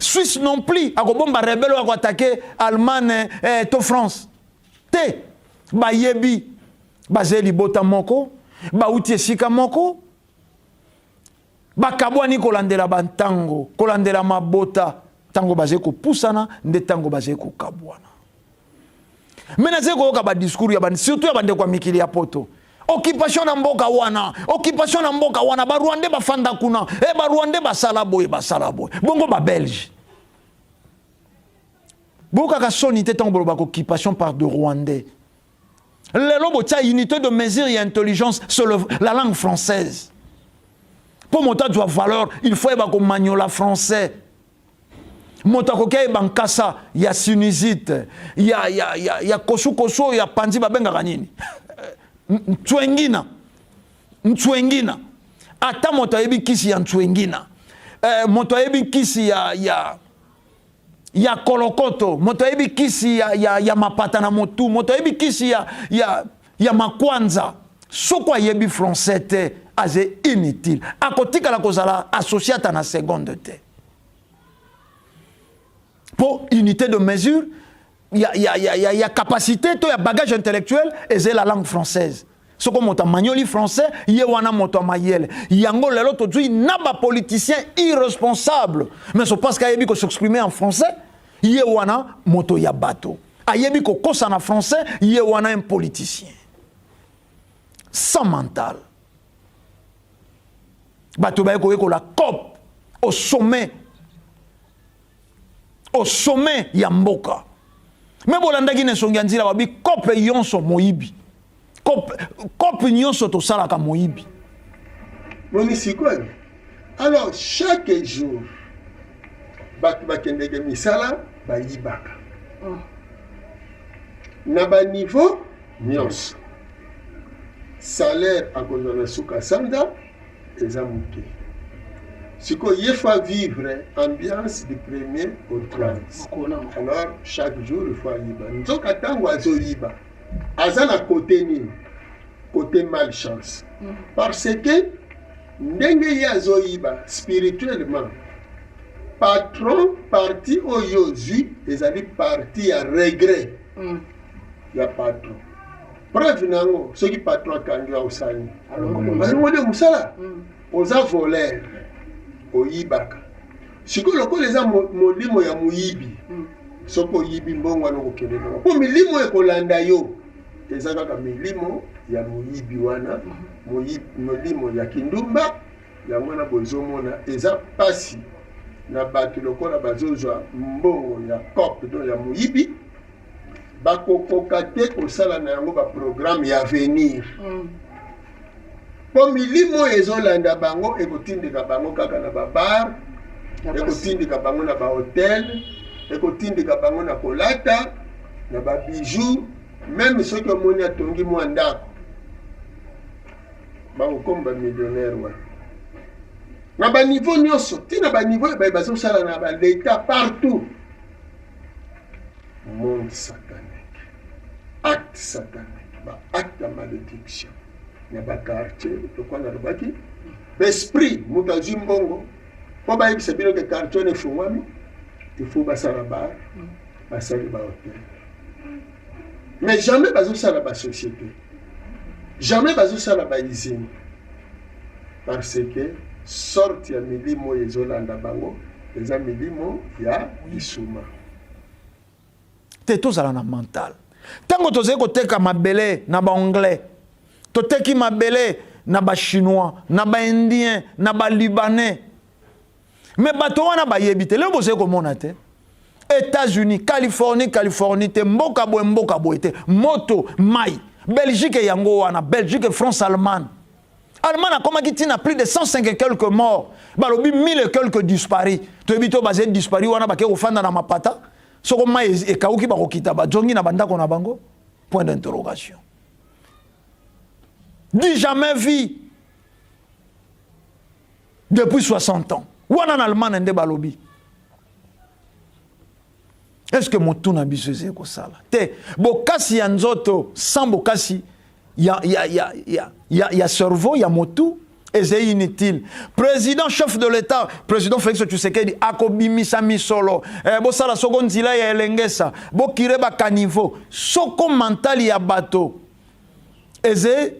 Suisse non plus akobomba rebelle oyo akoattaquer Allemagne eh, to France. Te bayebi bazali libota moko, bauti esika moko, bakabwani kolandela bantango, kolandela mabota. Ntango bazali kopusana nde ntango bazali kokabwana. Me nazali koyoka badiscours ya surtout ya bandeko ya mikili ya poto. Occupation na mboka wana, occupation na mboka wana, ba Rwandais bafanda kuna, e ba Rwandais basala boye, basala boye. Bongo ba Belge. Bokaka soni te ntango bolobaka occupation par de Rwandais. Lelo botia unité de mesure ya intelligence sur le, la langue française. Mpo moto azwa valeur, il faut yeba komanyola français. Moto akoki ayeba nkasa ya sinusite ya, ya, ya, ya kosukosu oyo ya panzi babengaka nini ntswengina ntswengina ata moto ayebi kisi ya ntswengina eh, moto ayebi kisi ya, ya, ya kolokoto moto ayebi kisi ya, ya, ya mapata na motu moto ayebi kisi ya, ya, ya makwanza soko ayebi français te aze inutile akotikala kozala associe ata na seconde te mpo unité de mesure ya, ya, ya, ya, ya capacité to ya bagage intellectuel ezali la langue française soko moto amanyoli français ye wana moto ya mayele yango lelo tozwi na bapoliticien irresponsable mais so parce que ayebi kos'exprimer en français ye wana moto ya bato ayebi kokosa na français ye wana un politicien sans mental bato baye koyekola coop au sommet au sommet ya mboka me bolandaki na esongi ya nzila babi coop nyonso moyibi coop nyonso tosalaka moyibi. Boni sikoyo alors chaque jour bato bakendeke misala bayibaka na baniveau nyonso salaire akozwa na suka sanza eza moke sikoyo ye faut vivre ambiance du premier au 30 alors chaque jour il faut ayiba nzoka ntango azoyiba aza na côté nini côté malchance parce que ndenge ye azoyiba spirituellement patron parti oyo ozwi ezali parti ya regret ya patron preuve na yango soki patron akangi yo osali alongoli yo mosala oza voleur oyibaka sikoyo lokola eza molimo ya moyibi soki oyibi mbongo wana okokende nango mpo milimo ekolanda yo eza kaka milimo ya moyibi wana molimo ya kindumba yango wana bozomona eza mpasi na bato lokola bazozwa mbongo ya coop donc ya moyibi bakokoka te kosala na yango baprogramme ya avenir mpo milimo oyo ezolanda bango ekotindika bango kaka na babar ekotindika bango na bahotel ekotindika bango na kolata na babijou même soki omoni atongi mwa ndako bakokoma bamillionnaire wana na baniveau nyonso ntina baniveau oyo baye bazosala na baleta partout monde satanique acte satanique baacte ya malédiction na baquartier lokola nalobaki baesprit moto azwi mbongo mpo bayebisa bino ke quartier wana efungwami il faut basala bar basali bahotel mais jamais bazosala basociété jamais bazosala bausine parce que sorte ya milimo oyo ezolanda bango eza milimo ya lisuma. Te tozala na mental ntango tozali koteka mabele na baanglais toteki mabele na bachinois na baindien na balibanais me bato wana bayebi te lelo bozali komona te États-Unis Californie Californie te mboka boye mboka boye te moto mai Belgique yango wana Belgique France Allemagne Allemagne akomaki ntina plus de 105 et quelques morts balobi 1000 et quelques disparus toyebi to bazali disparu wana bake kofanda na mapata soko mai ekauki bakokita bazongi na bandako na bango point d'interrogation du jamais vu depuis 60 ans wana na Allemagne nde balobi est ce que motu na biso ezali kosala te bokasi ya nzoto sans bokasi ya, ya, ya, ya, ya, ya cerveau ya motu ezali inutile président chef de l'état président Félix Tshisekedi akobimisa misolo eh, bosala soko nzela ya elengesa bocuré bacaniveau soko mental ya bato eze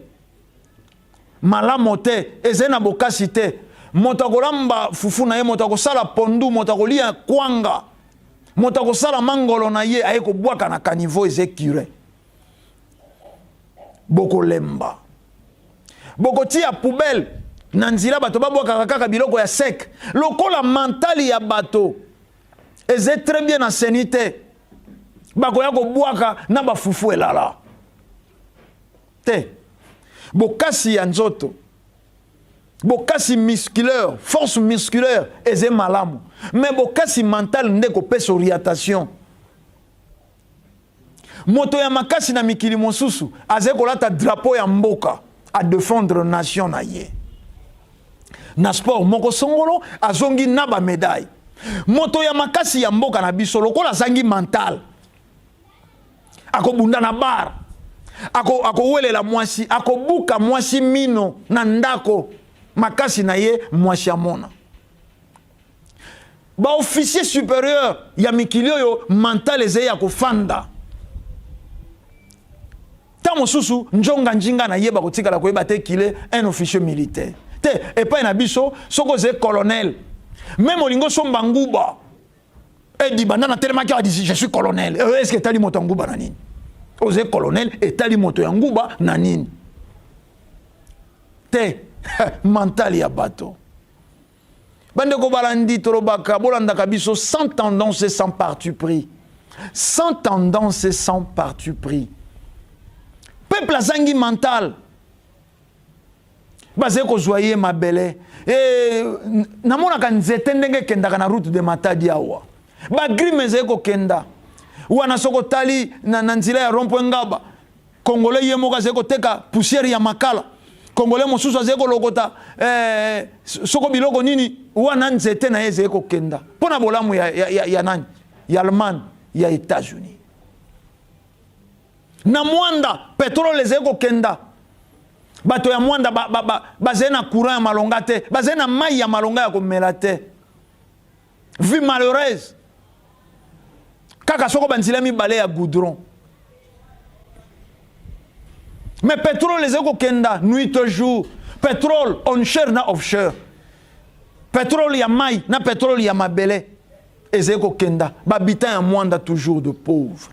malamu te ezali na bokasi te moto akolamba fufu na ye moto akosala pondu moto akolia kwanga moto akosala mangolo na ye aye kobwaka na caniveau eza curé bokolemba. Bokotia poubelle na nzela, bato babwakaka kaka biloko ya sec. Lokola mentali ya bato eza très bien assaini te, bakoya kobwaka na bafufu elala te. Bokasi ya nzoto, bokasi musculaire, force musculaire eza malamu, mais bokasi mental nde kopesa orientation. Moto ya makasi na mikili mosusu azali kolata drapeau ya mboka, adefendre nation na ye na sport moko songolo, azongi na bamédaille. Moto ya makasi ya mboka na biso, lokola azangi mental, akobunda na bar, akowelela mwasi, akobuka mwasi mino na ndako. Makasi na ye, mwasi amona. Baofficier supérieur ya mikili oyo mental ezali ya kofanda, ntango mosusu njonga njinga na ye bakotikala koyeba te qu'il est un officier militaire te. Epai na biso, soki ozali colonel, même olingi osomba nguba, edi banda natelemaki awa, je suis colonel. Est ce que etali moto ya nguba na nini? Ozali colonel, etali moto ya nguba na nini? Te, mental ya bato. Bandeko balandi, tolobaka, bolandaka biso sans tendance et sans parti pris, sans tendance et sans parti pris. Peuple azangi mental, bazali kozwa ye mabele. E, namonaka nzete ndenge ekendaka na route de Matadi awa, bagrime ezali kokenda wana. Soki otali na nzela ya rond-point Ngaba, Congolais ye moko azali koteka poussière ya makala. Congolais mosusu azali kolokota soko biloko nini wana, nzete na ye ezali kokenda mpo na bolamu ya nani? Ya Allemagne, ya États-Unis. Na Mwanda, pétrole ezali kokenda. Bato ya Mwanda bazali na courant ya malonga te, bazali na mai ya malonga ya komela te. Vie malheureuse kaka soko banzela mibale ya goudron, mais pétrole ezali kokenda nuit et jour. Pétrole onshore na offshore, pétrole ya mai na pétrole ya mabele ezali kokenda. Bahabitant ya Mwanda toujours de pauvre.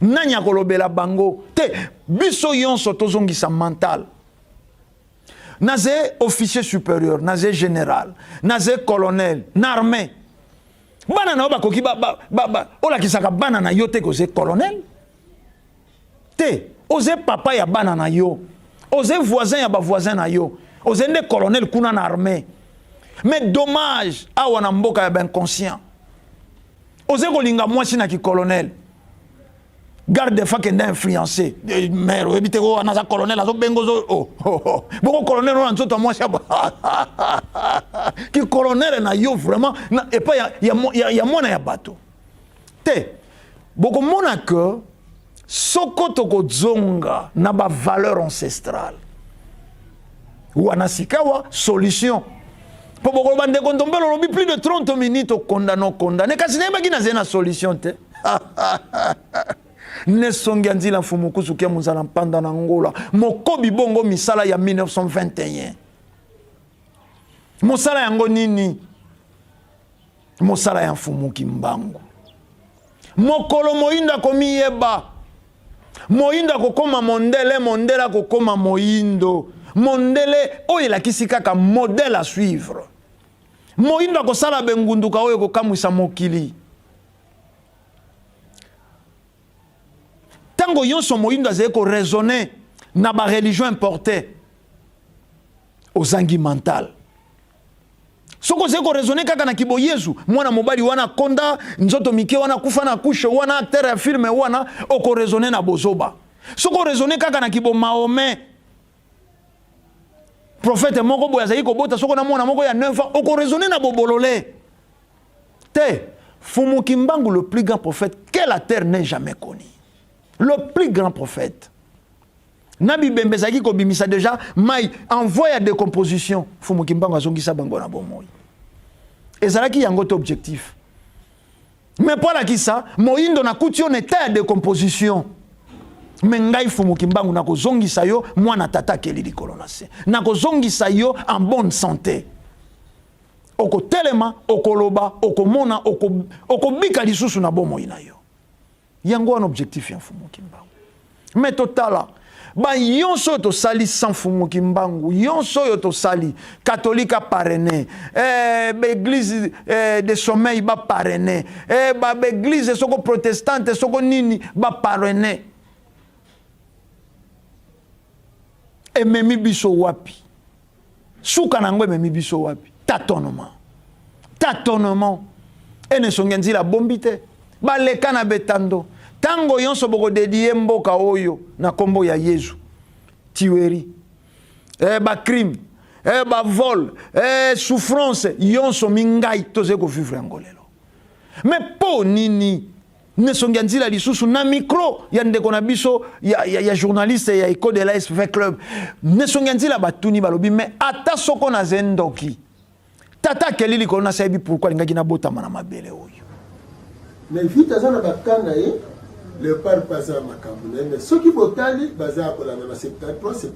Nani akolobela bango te? Biso nyonso tozongisa mental. Naze officier supérieur, naze général, naze colonel na armée, bana na yo bakoki olakisaka bana na yo te koze colonel te. Oze papa ya bana na yo, oze voisin ya bavoisin na yo, oze nde colonel kuna na armée. Mais dommage, awa na mboka ya bainconscient, oze kolinga mwasi na kicolonel, garde fa kende influencé mare, oyebi te wana aza colonel, azobenga ozo oh, oh, oh. Boko colonel oyo na nzoto ya mwasi ki colonel na yo vraiment epai ya mwana ya bato te. Bokomona ke soko tokozonga na bavaleur ancestrale wana, sikawa solution. Mpo bokoloba, ndeko Ndombele, olobi plus de 30 minutes, okondane, okondane, kasi nayebaki nazali na solution te. Nesongi ya nzila mfumu kusuki ya mozala mpanda na Ngola mokobi bongo misala ya 1921. Mosala yango nini? Mosala ya Mfumu Kimbangu. Mokolo moyindo akomiyeba, moyindo akokóma mondele, mondele akokóma moyindo. Mondele oyo elakisi kaka modèle à suivre. Moyindo akosala bengunduka oyo ekokamwisa mokili. Ntango nyonso moyindo azali koraisonner na bareligion importé, ozangi mental. Soki ozali koraisonner kaka na kiboyezu, mwana mobali wana akonda nzoto mike wana, akufa na couche wana, acteur ya film wana, okoraisonner na bozoba. Soki oraisonner kaka na kibomahomet, prophète moko boye azali kobota soko na mwana moko ya 9 ans, okoraisonner na bobolole te. Fumu Kimbangu, le plus grand prophète que la terre n'ait jamais connu, le plus grand prophète, na bibembe ezalaki kobimisa déjà mai en voie ya décomposition, Fumu Kimbangu azongisa bango na bomoi. Ezalaki yango te objectif, mais mpo alakisa moyindo, nakuti yo na état ya décomposition, mais ngai Fumu Kimbangu nakozongisa yo mwana tata akeli likolo na se, nakozongisa yo en bonne santé, okotelema, okoloba, okomona, okobika lisusu na bomoi na yo. Yango wana objectif ya Mfumu Kimbangu. Mais totala Ba yonso oyo tosali sans Mfumu Kimbangu, yonso oyo tosali, catholique a parrainer, eh, ba eglise eh, de sommeil ba parrainer, eh, ba, ba eglise soko protestante soko nini ba parrainer. Ememi biso wapi? Suka na yango ememi biso wapi? Tâtonnement. Tâtonnement. Ene songi ya nzila abombi te. Baleka na betando. Tango yonso bokodedie mboka oyo na kombo ya Yezu. Tuerie. Eh, ba crime. Eh, ba vol. Eh, souffrance. Yonso mingai tozali kovivre yango lelo. Mais po nini Nesongi ya nzila lisusu na micro ya ndeko na biso ya, ya, ya journaliste ya Echo de la SV Club. Nesongi ya nzila batuni balobi mais ata soko na ze ndoki. Tata akeli likolo na sayebi pourquoi alingaki nabotama na mabele oyo. Mais vite aza na ba cas na ye leopard mpe aza na makambo na ye mais soki botali baza ya kolanda na 73 74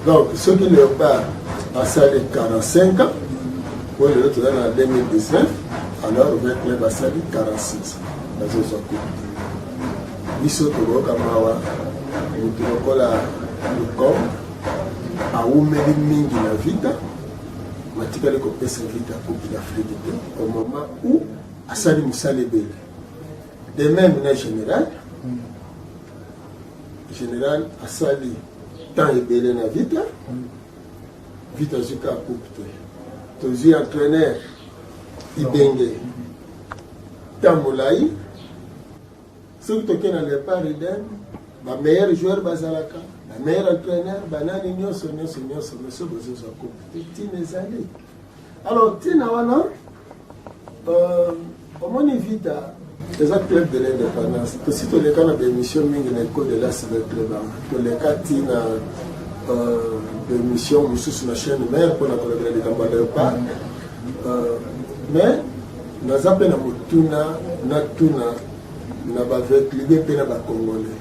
Donc soki Leopard asali 45 ans, oyo lelo toza na 2019, alors V Club asali 46 bazozwa coupe te. Biso tokoyoka mawa moto lokola Lukom awumeli mingi na Vita, matikali kopesa Vita coupe d'Afrique te au moment où asali mosala ebele. De même na général General asali temps ebele na Vita. Vita azwi kaka coupe te. Tozwi entraîneur Ibenge temps molai. Soki tokei na Leopard Eden, ba meilleurs joueurs bazalaka, ba meilleurs entraîneurs, banani nyonso nyonso nyonso, mais soki bozozwa coupe te, ntina ezali. Alors ntina wana euh, omoni Vita eza club de l'indépendance tosi toleka na baémission mingi na ecole de la cyber club toleka ti na euh, baémission mosusu na chaîne mare mpona kolobela likambo ya léopard euh, mais naza mpe na motuna natuna na baveclibe mpe na bacongolais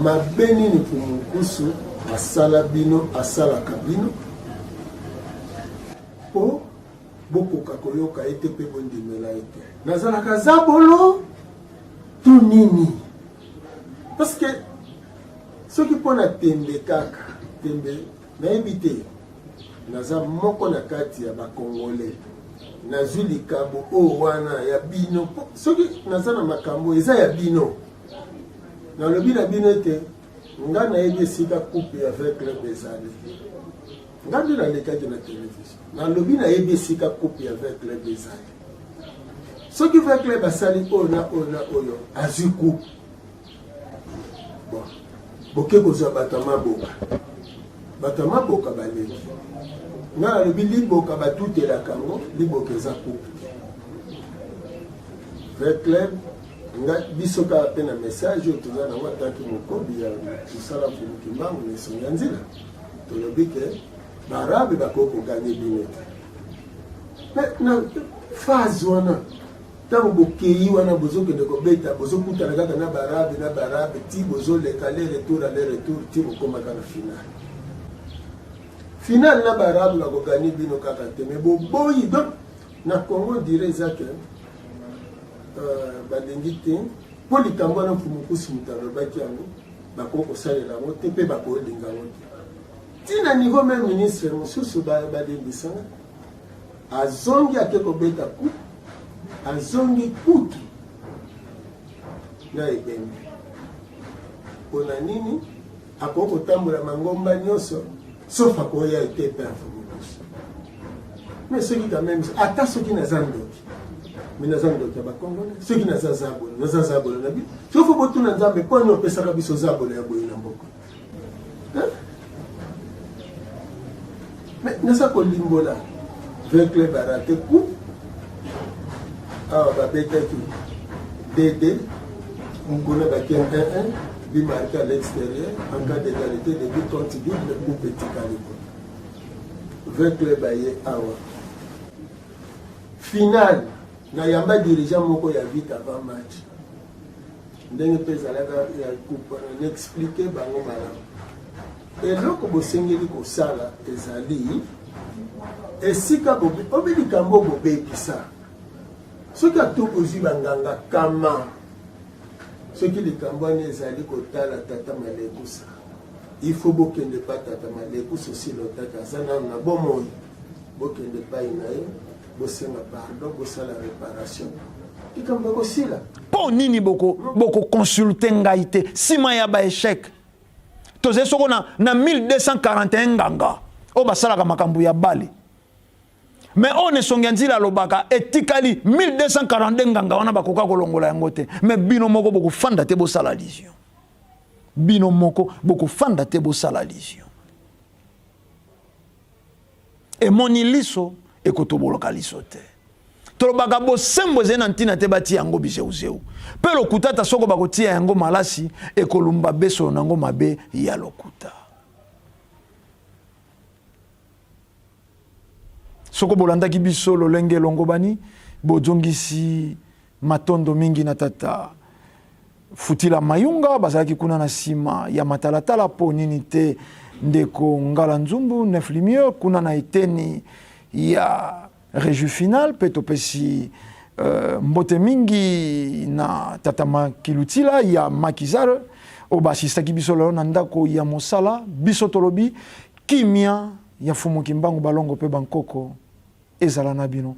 mabe nini pumukusu asala bino asalaka bino mpo bokoka koyoka ye te mpe bondimela ye te. Nazalaka zabolo to nini? Parce que soki mpo na tembe kaka tembe, nayebi te. Naza moko na kati ya bakongole, nazwi likabo oyo wana ya bino. Soki naza na makambo eza ya bino, nalobi na bino ete nga nayebi esika coupe ya V Club ezali. Nga nde nalekaki na television, nalobi nayebi esika coupe ya V Club ezali. Soki V Club asali oyo na oyo na oyo, azwi coupe. Bon, boke kozwa bato ya maboka, bato ya maboka baleki. Nga nalobi liboka batutelaka yango, liboka eza coupe te. V Club nga biso kaka mpe na message oyo toza nango ataki mokobi ya mosala Mfumu Kimbangu na esongi ya nzela. Tolobi ke baarabe bakoki koganye bino te. Mais na phase wana ntango bokei wana bozokende kobeta bozokutana kaka na baarabe na baarabe ti bozoleka aller retour aller retour ti bokomaka na finale finale na baarabe bakoganye bino kaka te mais boboyi donc na Congo dire eza ke euh, balingi te mpo likambo wana Mfumu Nkusu moto alobaki yango bakoki kosalela yango te mpe bakolinga yango te ntina niveau meme ministre mosusu balimbisanga azongi ake kobeta ku azongi kutu na ebembe mpona nini akoki kotambola mangomba nyonso sauf akoya ete epe afomokusu mais soki quand même ata soki naza ndoki me naza ndoki ya bakongole soki naza zabolo naza zabolo na bino soki botuna nzambe mpo nini opesaka biso zabolo ya boye na mboka mais naza kolimbola v club arate coup awa babetaki dd kuna bake 1-1 but marqué à l'extérieur en cas d'égalité de but compte double coupe etikali kuna v club aye awa Finale na yamba dirigeant moko ya vita avant match ndenge mpe ezalaka ya coupe wana na explike bango malamu eloko bosengeli kosala ezali esika obi likambo bobebisa soki ata ozwi banganga kama soki likambo wana ezali kotala tata malekusa. Il faut bokende pa tata Maleku Sosilo tata aza nanu na bomoi bokende epai na ye bosenga pardon bosala reparation likambo ekosila. Mpo nini boko boko consulter ngai te nsima ya ba echec? Tozali soko na, na 1241 nganga oyo basalaka makambo ya bale me oyo na esongi ya nzila alobaka etikali 1242 nganga wana bakoka kolongola yango te. Me bino moko bokofanda te bosala allusion. Bino moko bokofanda te bosala allusion. Emoni liso ekotoboloka liso te. Tolobaka bosembo ezali na ntina te batia yango bizeuzeu mpe lokuta ata soko bakotia yango malasi ekolumba besolo na yango mabe ya lokuta. Soko bolandaki biso lolenge elongobani, bozongisi matondo mingi na tata Futila Mayunga bazalaki kuna na nsima ya matalatala. Mpo nini te ndeko Ngala Nzumbu Nef Lumière kuna na eteni ya régie finale mpe topesi mbote mingi na tata Makilutila ya Makizare oyo baasistaki biso lelo na ndako ya mosala. Biso tolobi kimia ya Mfumu Kimbangu balongo mpe bankoko ezala na bino.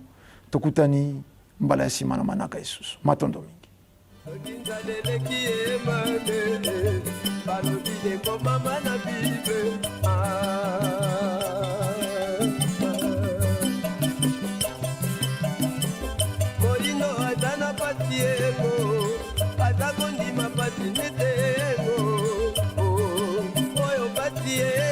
Tokutani mbala ya nsima na manaka isusu. Matondo mingi. Soki nzala eleki ye mabe, balobi ekomama na Bible. Ah. Moyindo aza na pasi yengo, aza kondima pasi nete yengo. Oh, oyo pasi ye.